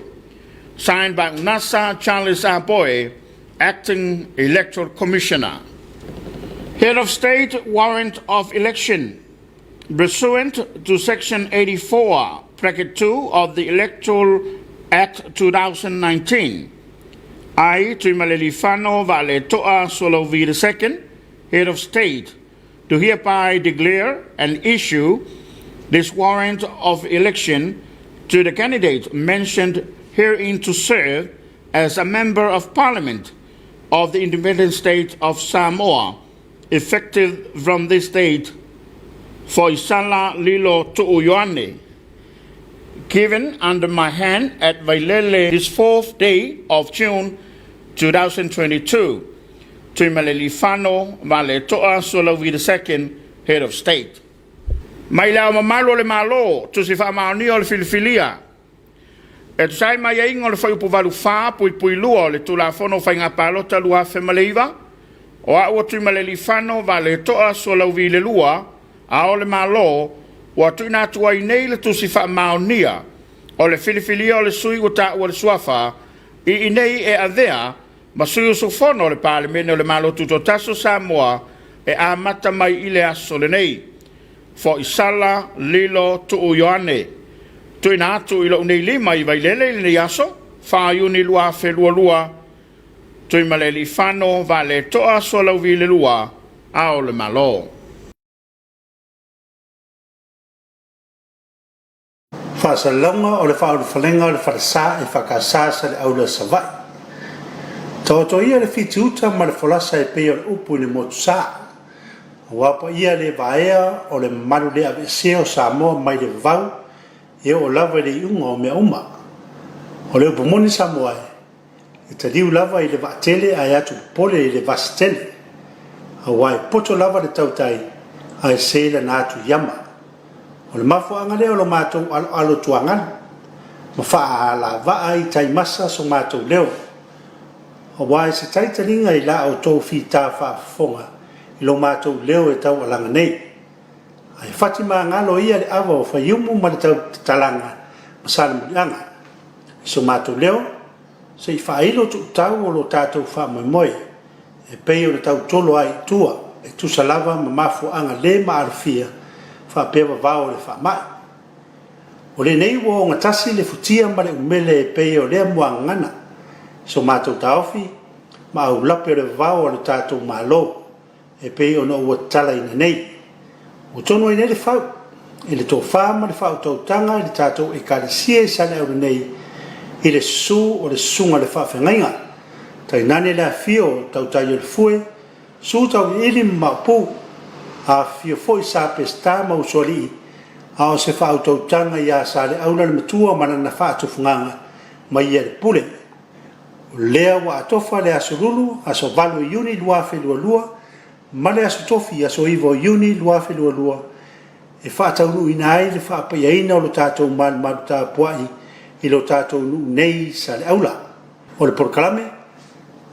Signed by Unasa Charles Aboy, Acting Electoral Commissioner. Head of State Warrant of Election Pursuant to Section 84, Bracket 2 of the Electoral Act 2019, I, Tuimalealiifano Vaaletoa Sualauvi II, Head of State, do hereby declare and issue this warrant of election to the candidate mentioned herein to serve as a Member of Parliament of the Independent State of Samoa, effective from this date, Foisala Lilo Tu'uioane, given under my hand at Vailele this fourth day of June 2022, Tuimalealiifano Vaaletoa Sualauvi II, Head of State. Mai le Ao Mamalu o le Malo, Tusi Faamaonia o le Filifilia, E tusa ai ma aiaiga o le Fuaiupu 84.2 o le Tulafono o Faiga Palota 2009, o a'u o Tuimalealiifano Vaaleto'a Sualauvi le Lua, Ao o le Malo, ua tuuina atu ai nei le Tusi Faamaonia o le filifilia o le sui ua taua le suafa i inei e avea ma sui usufono o le Palemene o le Malo Tutoatasi o Samoa e amata mai i le aso lenei. Foisala Lilo Tuu Ioane. Tuuina atu i lou nei lima i Vailele i lenei aso, 4 Iuni 2022, Tuimalealiifano Vaaletoa Sualauvi le Lua, Ao o le Malo. Faasalalauga o le Faaulufalega o le Falesa EFKS Saleaula Savaii. Taoto ia le fitiuta ma le folasa e pei o le upu i le motusa. Aua paia le vaea o le mamalu le aveesea o Samoa mai le vavau e oo lava i le iuga o mea uma. O le upu moni Samoa e, e taliu lava i le vaatele ae atu popole i le vasi tele. Aua e poto lava le tautai ae se lana atu iama. O le mafuaaga lea o lo matou aloalo tuagalu ma faaalavaa i taimasa so matou leo. Aua e se taitaliga i la outou fita faafofoga i lo matou leo e taualaga nei. Ae fati magalo ia le ava o Faiumu ma le tautatalaga ma Salemuliaga. I so matou leo, se i faailo tuutau o lo tatou faamoemoe e pei ona tautolo ai i tua e tusa lava ma mafuaaga le maalofia faapea vavao o le faamai. O lenei ua ogatasi le futia ma le umele e pei o lea muagagana i so matou taofi ma aulape o le vavao a lo tatou Malo e pei ona ua tatalaina nei. Ua tonu ai nei le fau i le tofa ma le faautautaga i le tatou Ekalesia i Saleaula nei i le susu o le Susuga i le Faafeagaiga, tainane le afifio o Tautaiolefue, Su Tauiliili ma Maopu, afifio foi Sa Peseta ma Usoalii, a o se faautautaga ia Saleaula le Matua ma lana faatufugaga ma ia le pule. O lea ua atofa le Aso Lulu, aso 8 o Iuni 2022, ma le Aso Tofi, aso 9 o Iuni 2022, e faataunuuina ai le faapaiaina o lo tatou malumalu tapuai i lo tatou nuu nei i Saleaula. O le polokalame,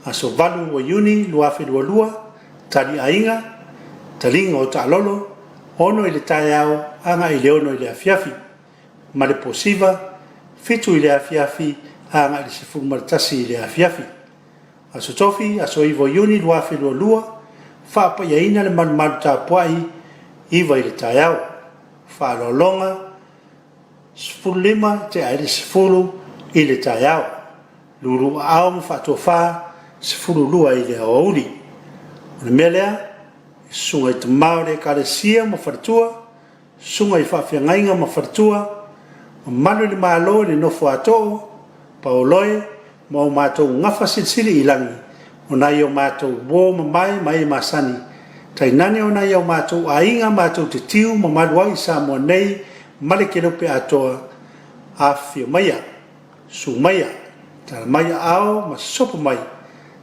aso 8 o Iuni 2022, Tali Aiga, Taliga o Taalolo, 6 i le taeao agai i le 6 i le afiafi, ma le Posiva, 7 i le afiafi agai i le 11 i le afiafi. Aso Tofi, aso 9 o Iuni 2022, Faapaiaina le malumalu tapuai, 9 i le taeao. Faaaloaloga, 15 tea ai le 10 i le taeao. Lulu aao ma faatofa, 12 i le aoauli. O le mea lea, i susuga i tama o le Ekalesia ma faletua, susuga i faafeagaiga ma faletua, mamalu i le Malo i le nofo a too, paoloe ma o matou gafa silisili i lagi o nai o matou uo mamae ma e masani, tainane o nai o matou aiga matou te tiu mamalu ai i Samoa nei ma le Kelope atoa, afifio maia. Su maia, tala mai aao ma sopo mai,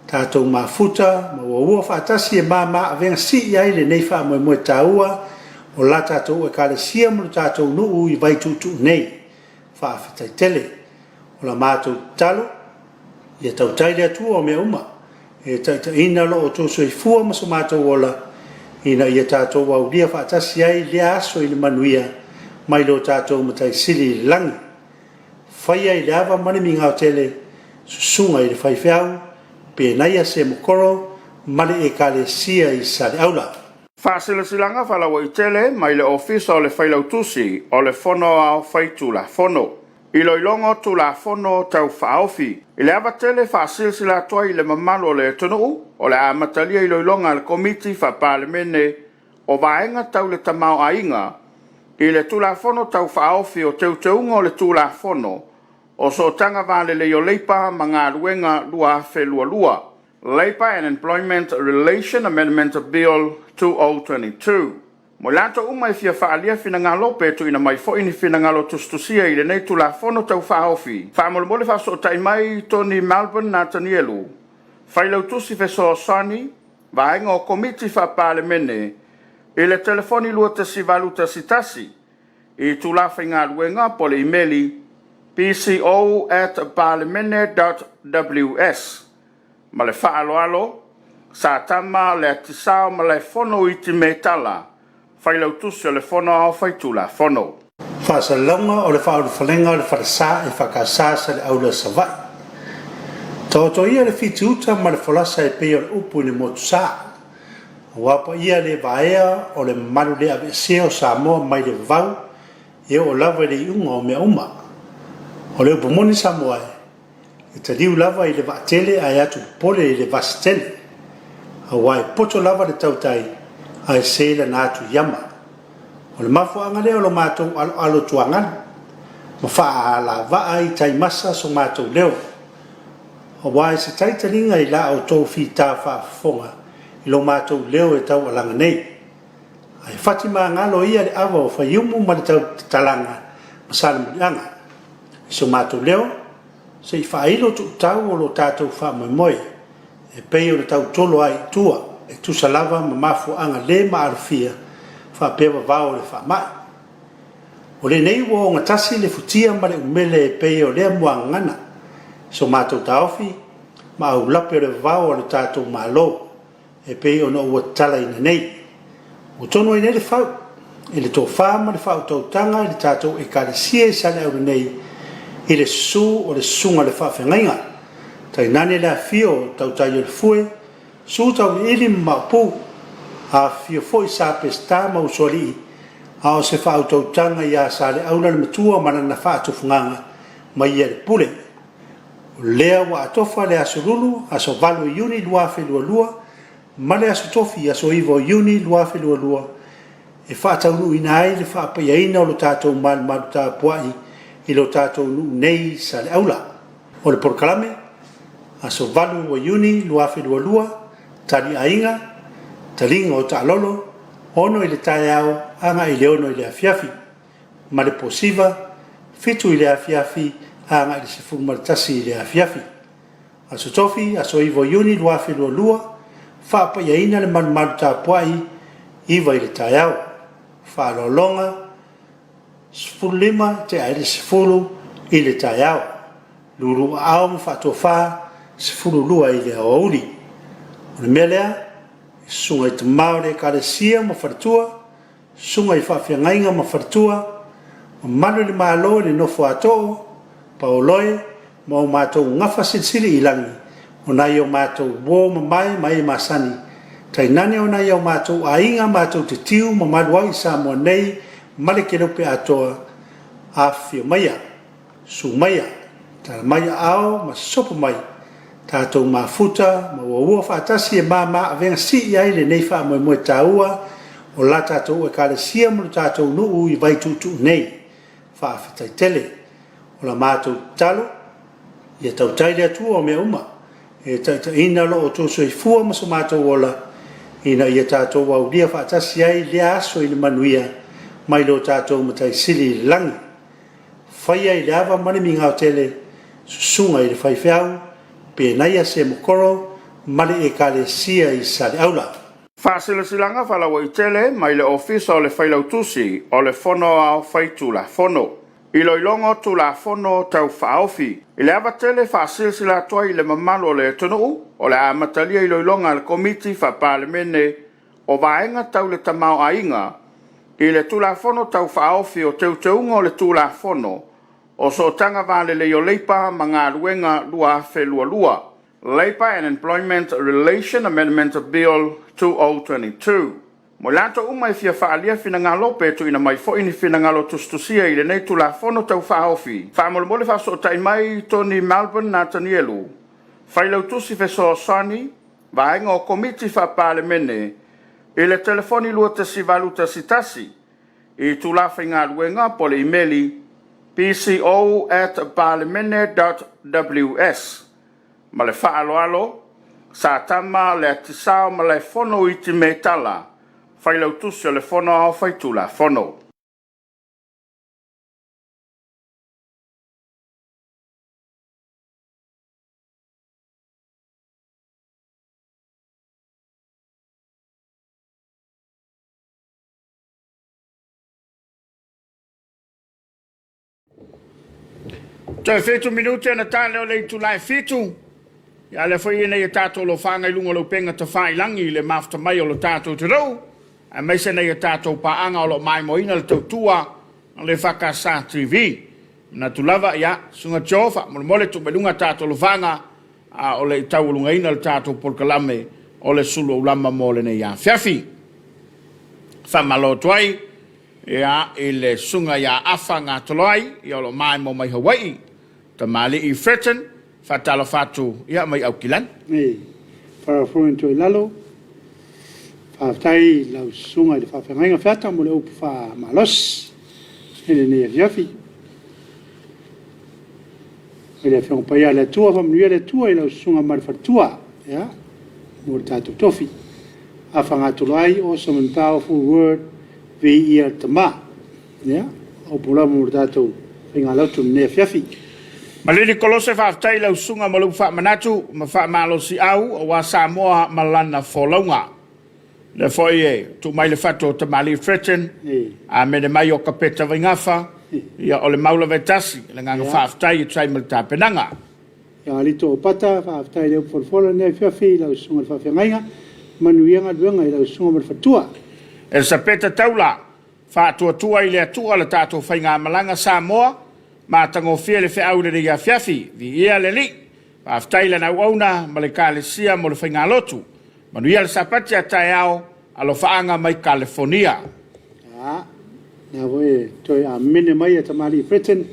tatou mafuta ma uaua faatasi e māmā avega sii ai lenei faamoemoe taua o la tatou Ekalesia ma lo tatou nuu i Vaituutuu nei. Faafetai tele. O la matou tatalo, ia tautai le Atua o mea uma, e taitaiina lo outou soifua ma so matou ola, ina ia tatou aulia faatasi ai lea aso i le manuia mai lo tatou Matai Sili i le lagi. Faia i le ava ma le migao tele, susuga i le faifeau, Penaia Semokoro, ma le Ekalesia i Saleaula. Faasilasilaga faalauaitele mai le Ofisa o le Failautusi o le Fono Aoao Faitulafono. Iloiloga o Tulafono Tau Faaofi. I le ava tele faasilasila atu ai i le mamalu o le atunuu, o le a amatalia iloiloga a le Komiti Faa-Palemene o Vaega Tau le Tamaoaiga i le Tulafono Tau Faaofi o Teuteuga o le Tulafono o Sootaga Va Lelei o Leipa ma Galuega 2022, Labour and Employment Relation Amendment Bill 2022. Mo i latou uma e fia faaalia finagalo pe tuuina mai foi ni finagalo tusitusia i lenei Tulafono Tau Faaofi, faamolemole faafesootai mai Tony Melbourne Natanielu, Failautusi Fesoasoani, Vaega o Komiti Faa-Palemene, i le telefoni 21811 i itulā faigaluega po o le imeli pco@palemene.ws. Ma le faaaloalo, Satama Leatisao Malaefono Iti Metala, Failautusi o le Fono Aoao Faitulafono. Faasalalauga o le Faaulufalega o le Falesa EFKS Saleaula Savaii. Taoto ia le fitiuta ma le folasa e pei o le upu i le motusa, aua paia le vaea o le mamalu le aveesea o Samoa mai le vavau e oo lava i le iuga o mea uma. O le upu moni Samoa e, e taliu lava i le vaatele ae atu popole i le vasi tele, aua e poto lava le tautai ae se lana atu i ama. O le mafuaaga lea o lo matou aloalo tuagalu ma faaalavaa i taimasa so matou leo, aua e se taitaliga i la outou fita faafofoga i lo matou leo e taualaga nei. Ae fati magalo ia le ava o Faiumu ma le tautatalaga ma Salemuliaga. I so matou leo, se i faailo tuutau o lo tatou faamoemoe e pei ona tautolo ai i tua e tusa lava ma mafuaaga le maalofia faapea vavao o le faamai. O lenei ua ogatasi le futia ma le umele e pei o lea muagagana i so matou taofi ma aulape o le vavao a lo tatou Malo e pei ona ua tatalaina nei. Ua tonu ai nei le fau i le tofa ma le faautautaga i le tatou Ekalesia i Saleaula nei i le susu o le Susuga i le Faafeagaiga, tainane le afifio o Tautaiolefue, Su Tauiliili ma Maopu, afifio foi Sa Peseta ma Usoalii, a o se faautautaga ia Saleaula le Matua ma lana faatufugaga ma ia le pule. O lea ua atofa le Aso Lulu, aso 8 o Iuni 2022, ma le Aso Tofi, aso 9 o Iuni 2022, e faataunuuina ai le faapaiaina o lo tatou malumalu tapuai i lo tatou nuu nei i Saleaula. O le polokalame, aso 8 o Iuni 2022, Tali Aiga, Taliga o Taalolo, 6 i le taeao agai i le 6 i le afiafi. ma le Posiva, 7 i le afiafi agai i le 11 i le afiafi. Aso Tofi, aso 9 o Iuni 2022, Faapaiaina le malumalu tapuai, 9 i le taeao. Faaaloaloga, 15 tea ai le 10 i le taeao. Lulu aao ma faatofa, 12 i le aoauli. O le mea lea, i susuga i tama o le Ekalesia ma faletua, susuga i faafeagaiga ma faletua, mamalu i le Malo i le nofo a too, paoloe ma o matou gafa silisili i lagi o nai o matou uo mamae ma e masani, tainane o nai o matou aiga matou te tiu mamalu ai i Samoa nei ma le Kelope atoa, afifio maia. Susu maia, tala mai aao ma sopo mai, tatou mafuta ma uaua faatasi e māmā avega sii ai lenei faamoemoe taua o la tatou Ekalesia ma lo tatou nuu i Vaituutuu nei. Faafetai tele. O la matou tatalo, ia tautai le Atua o mea uma, e taitaiina lo outou soifua ma so matou ola, ina ia tatou aulia faatasi ai lea aso i le manuia mai lo tatou Matai Sili i le lagi. Faia i le ava ma le migao tele, susuga i le faifeau, Penaia Semokoro ma le Ekalesia i Saleaula. Faasilasilaga faalauaitele mai le Ofisa o le Failautusi o le Fono Aoao Faitulafono. Iloiloga o Tulafono Tau Faaofi. I le ava tele faasilasila atu ai i le mamalu o le atunuu, o le a amatalia iloiloga a le Komiti Faa-Palemene o Vaega Tau le Tamaoaiga i le Tulafono Tau Faaofi o Teuteuga o le Tulafono o Sootaga Va Lelei o Leipa ma Galuega 2022, Labour and Employment Relation Amendment Bill 2022. Mo i latou uma e fia faaalia finagalo pe tuuina mai foi ni finagalo tusitusia i lenei Tulafono Tau Faaofi, faamolemole faafesootai mai Tony Melbourne Natanielu, Failautusi Fesoasoani, Vaega o Komiti Faa-Palemene, i le telefoni 21811 i itulā faigaluega po o le imeli pco@palemene.ws. Ma le faaaloalo, Satama Leatisao Malaefono Iti Metala, Failautusi o le Fono Aoao Faitulafono. Toe 7 minute ona ta lea o le itula e 7. Ia lea foi ina ia tatou lofaga i luga o le upega tafailagi i le mafuta mai o lo tatou atunuu, aemaise nai a tatou paaga o lo o maimoaina le tautua a le EFKS TV. Manatu lava, ia, Susuga Joe, faamolemole tuu mai luga a tatou lofaga a o le i taualugaina le tatou polokalame o le sulu aulama mo lenei afiafi. Faamalo atu ai ia, i le susuga ia Afa Gatoloai, ia o lo o maimoa mai Hawaii, tamalii Fretton, faatalofa atu ia, mai Aukilani. Ei, Farafoin Toilalo, faafetai i lau susuga i le faafeagaiga Feata mo le upu faamalosi i lenei afiafi. I le Afioga Paia a le Atua, faamanuia le Atua i lau susuga ma le faletua, ia, mo le tatou tofi. Afagatolo ai, awesome and powerful word, viia le Tama. Ia, upu lava mo le tatou faigalotu i lenei afiafi. Malili Kolose, faafetai i lau susuga mo le upu faamanatu ma faamalosiau aua Samoa ma lana folauga. O lea foi e tuu mai le fatu o Tamalii Fretton, amene mai o Kapeta Vaigafa, ia o le mau lava e tasi, le agaga faafetai e tusa ai ma le tapenaga. Ia Alito Opata, faafetai i le upu folafola i lenei afiafi i lau susuga i le faafeagaiga, manuia galuega i lau susuga ma le faletua. Elisapeta Taula, Faatuatua i le Atua le tatou faigamalaga Samoa, matagofie le feau i lenei afiafi. Viia le Alii. Faafetai i lana auauna ma le Ekalesia mo le faigalotu. Manuia le Sapati a taeao, alofaaga mai Kalefonia. A, lena foi e toe amene mai e tamalii Fretton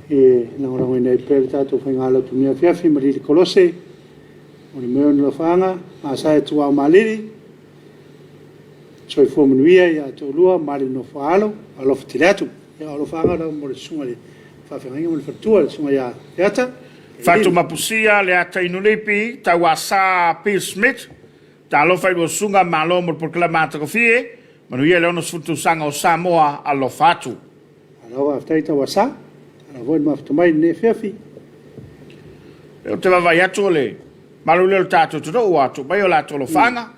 e lagolagoina ai pea le tatou faigalotu i lenei afiafi ma Lili Kolose o le mea o alofaaga, Masae Tuao Malili, soifua manuia ia te oulua ma le nofo a alo, alofa tele atu. Ia, o alofaaga lava mo le susuga i le faafeagaiga ma le faletua, le susuga ia Feata. Fatumapusia Leata Inulipi, Tauasa P. Smith, Talofa i lua susuga, malo mo le polokalame matagofie, manuia le 60 tausaga o Samoa, alofa atu. Malo faafetai Tauasa, malo foi le mafuta mai i lenei afiafi. Ou te vaavaai atu o le malu lea o le tatou atunuu ua tuu mai o latou alofaaga,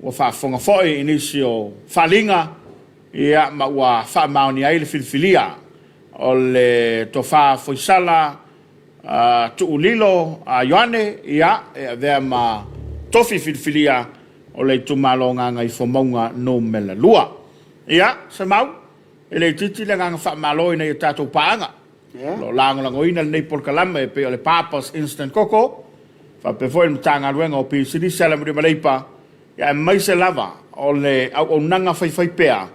ua faafofoga foi i nisi o faaaliga ia, ma ua faamaonia ai le filifilia o le Tofa Foisala Tuulilo Ioane ia, e avea ma tofi filifilia o le itumalo Gagaifomauga Nu.2. Ia, Semau, e le itiiti le agaga faamalo ina ia tatou paaga. O lo o lagolagoina lenei polokalame e pei o le Papa's Instant Coco, faapea foi le Matagaluega o Pisinisi, Alamanuia ma Leipa, aemaise lava o le auaunaga faifaipea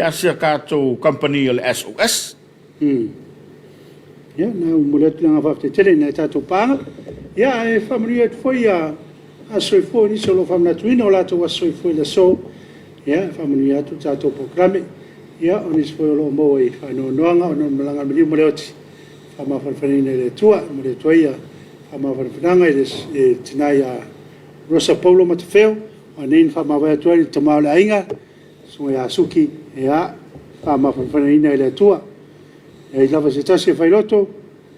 a si a tatou kamupani o le SOS. Ia, na ua momoli atu le agaga faafetai tele i nai a tatou paaga. Ia, ae faamanuia atu foi ia aso soifua i nisi o lo o faamanatuina o latou aso soifua i le aso. Ia, e faamanuia atu le tatou polokalame. Ia, o nisi foi o lo o maua i faanoanoaga ona o le malaga a le maliu ma le oti, faamafanafanaina e le Atua. E momoli atu ai ia faamafanafanaga i le tina ia Rosa Paulo Matafeo, a nei na faamavae atu ai le tama o le aiga, susuga ia Suki, ia, faamafanafanaina e le Atua. E leai lava se tasi e failoto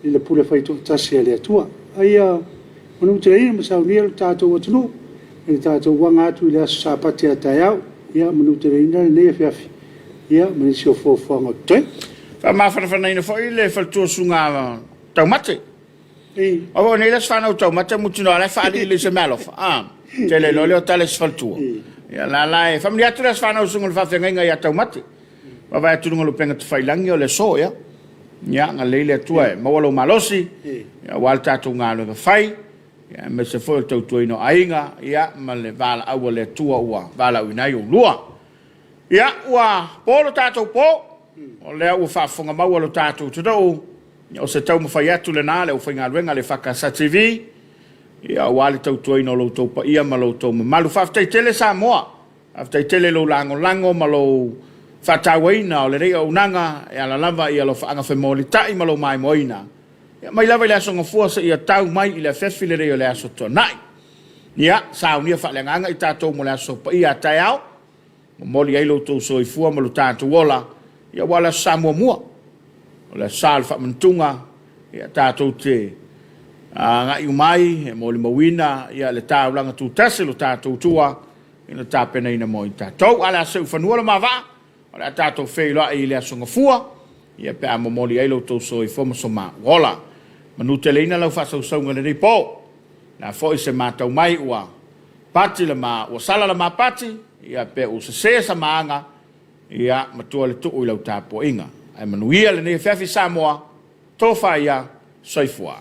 i le pule faitoatasi a le Atua. A ia manuteleina ma saunia lo tatou atunuu i le tatou aga atu i le aso Sapati a taeao. Ia manuteleina lenei afiafi, ia ma nisi o fuafuaga o totoe. Faamafanafanaina foi le faletua susuga Taumate. Aua nei le aso fanau taumate mutinoa la e faalii i se meaalofa. Ah, tele loa lea o tala i se faletua. Ia la la e faamanuia atu le aso fanau susuga i le faafeagaiga ia Taumate. Vaavaai atu i luga o le upega tafailagi o le aso ia. Ia, agalelei le Atua e maua lou malosi, ia, aua le tatou galuega fai. ia, aemaise foi o le tautuaina o aiga, ia, ma le valaau a le Atua ua valaauina ai oulua. Ia, ua po lo tatou po, o lea ua faafofoga maua lo tatou atunuu, o se taumafai atu lena a le aufaigaluega a le EFKS TV, ia, aua le tautuaina o lo outou paia ma lo outou mamalu. Faafetai tele Samoa, faafetai tele i lou lagolago ma lou faatauaina o lenei auaunaga e ala lava i alofaaga femolitai ma lou maimoaina, ia, mai lava i le Aso Gafua seia tau mai i le afiafi lenei o le Aso Toonai. Ia, saunia faaleagaga i tatou mo le Aso Paia a taeao, momoli ai lo outou soifua ma lo tatou ola, ia, aua o le Aso Sa muamua, o le Aso Sa o le Faamanatuga, ia, tatou te agai uma ai e molimauina, ia, le taulaga tutasi a lo tatou Atua ina tapenaina mo i tatou. Ae o le a seu i fanua le ma vaa, o le a tatou feiloai i le Aso Gafua, ia, pe a momoli ai lo outou soifua ma so ma ola. Manuteleina lau faasausauga i lenei po. O le a foi se matau mai ua pati le ma, ua sala le ma pati, ia pe ua sese sa ma aga, ia matua le tuu i lau tapuaiga. Ae manuia lenei afiafi Samoa, tofa ia, soifua.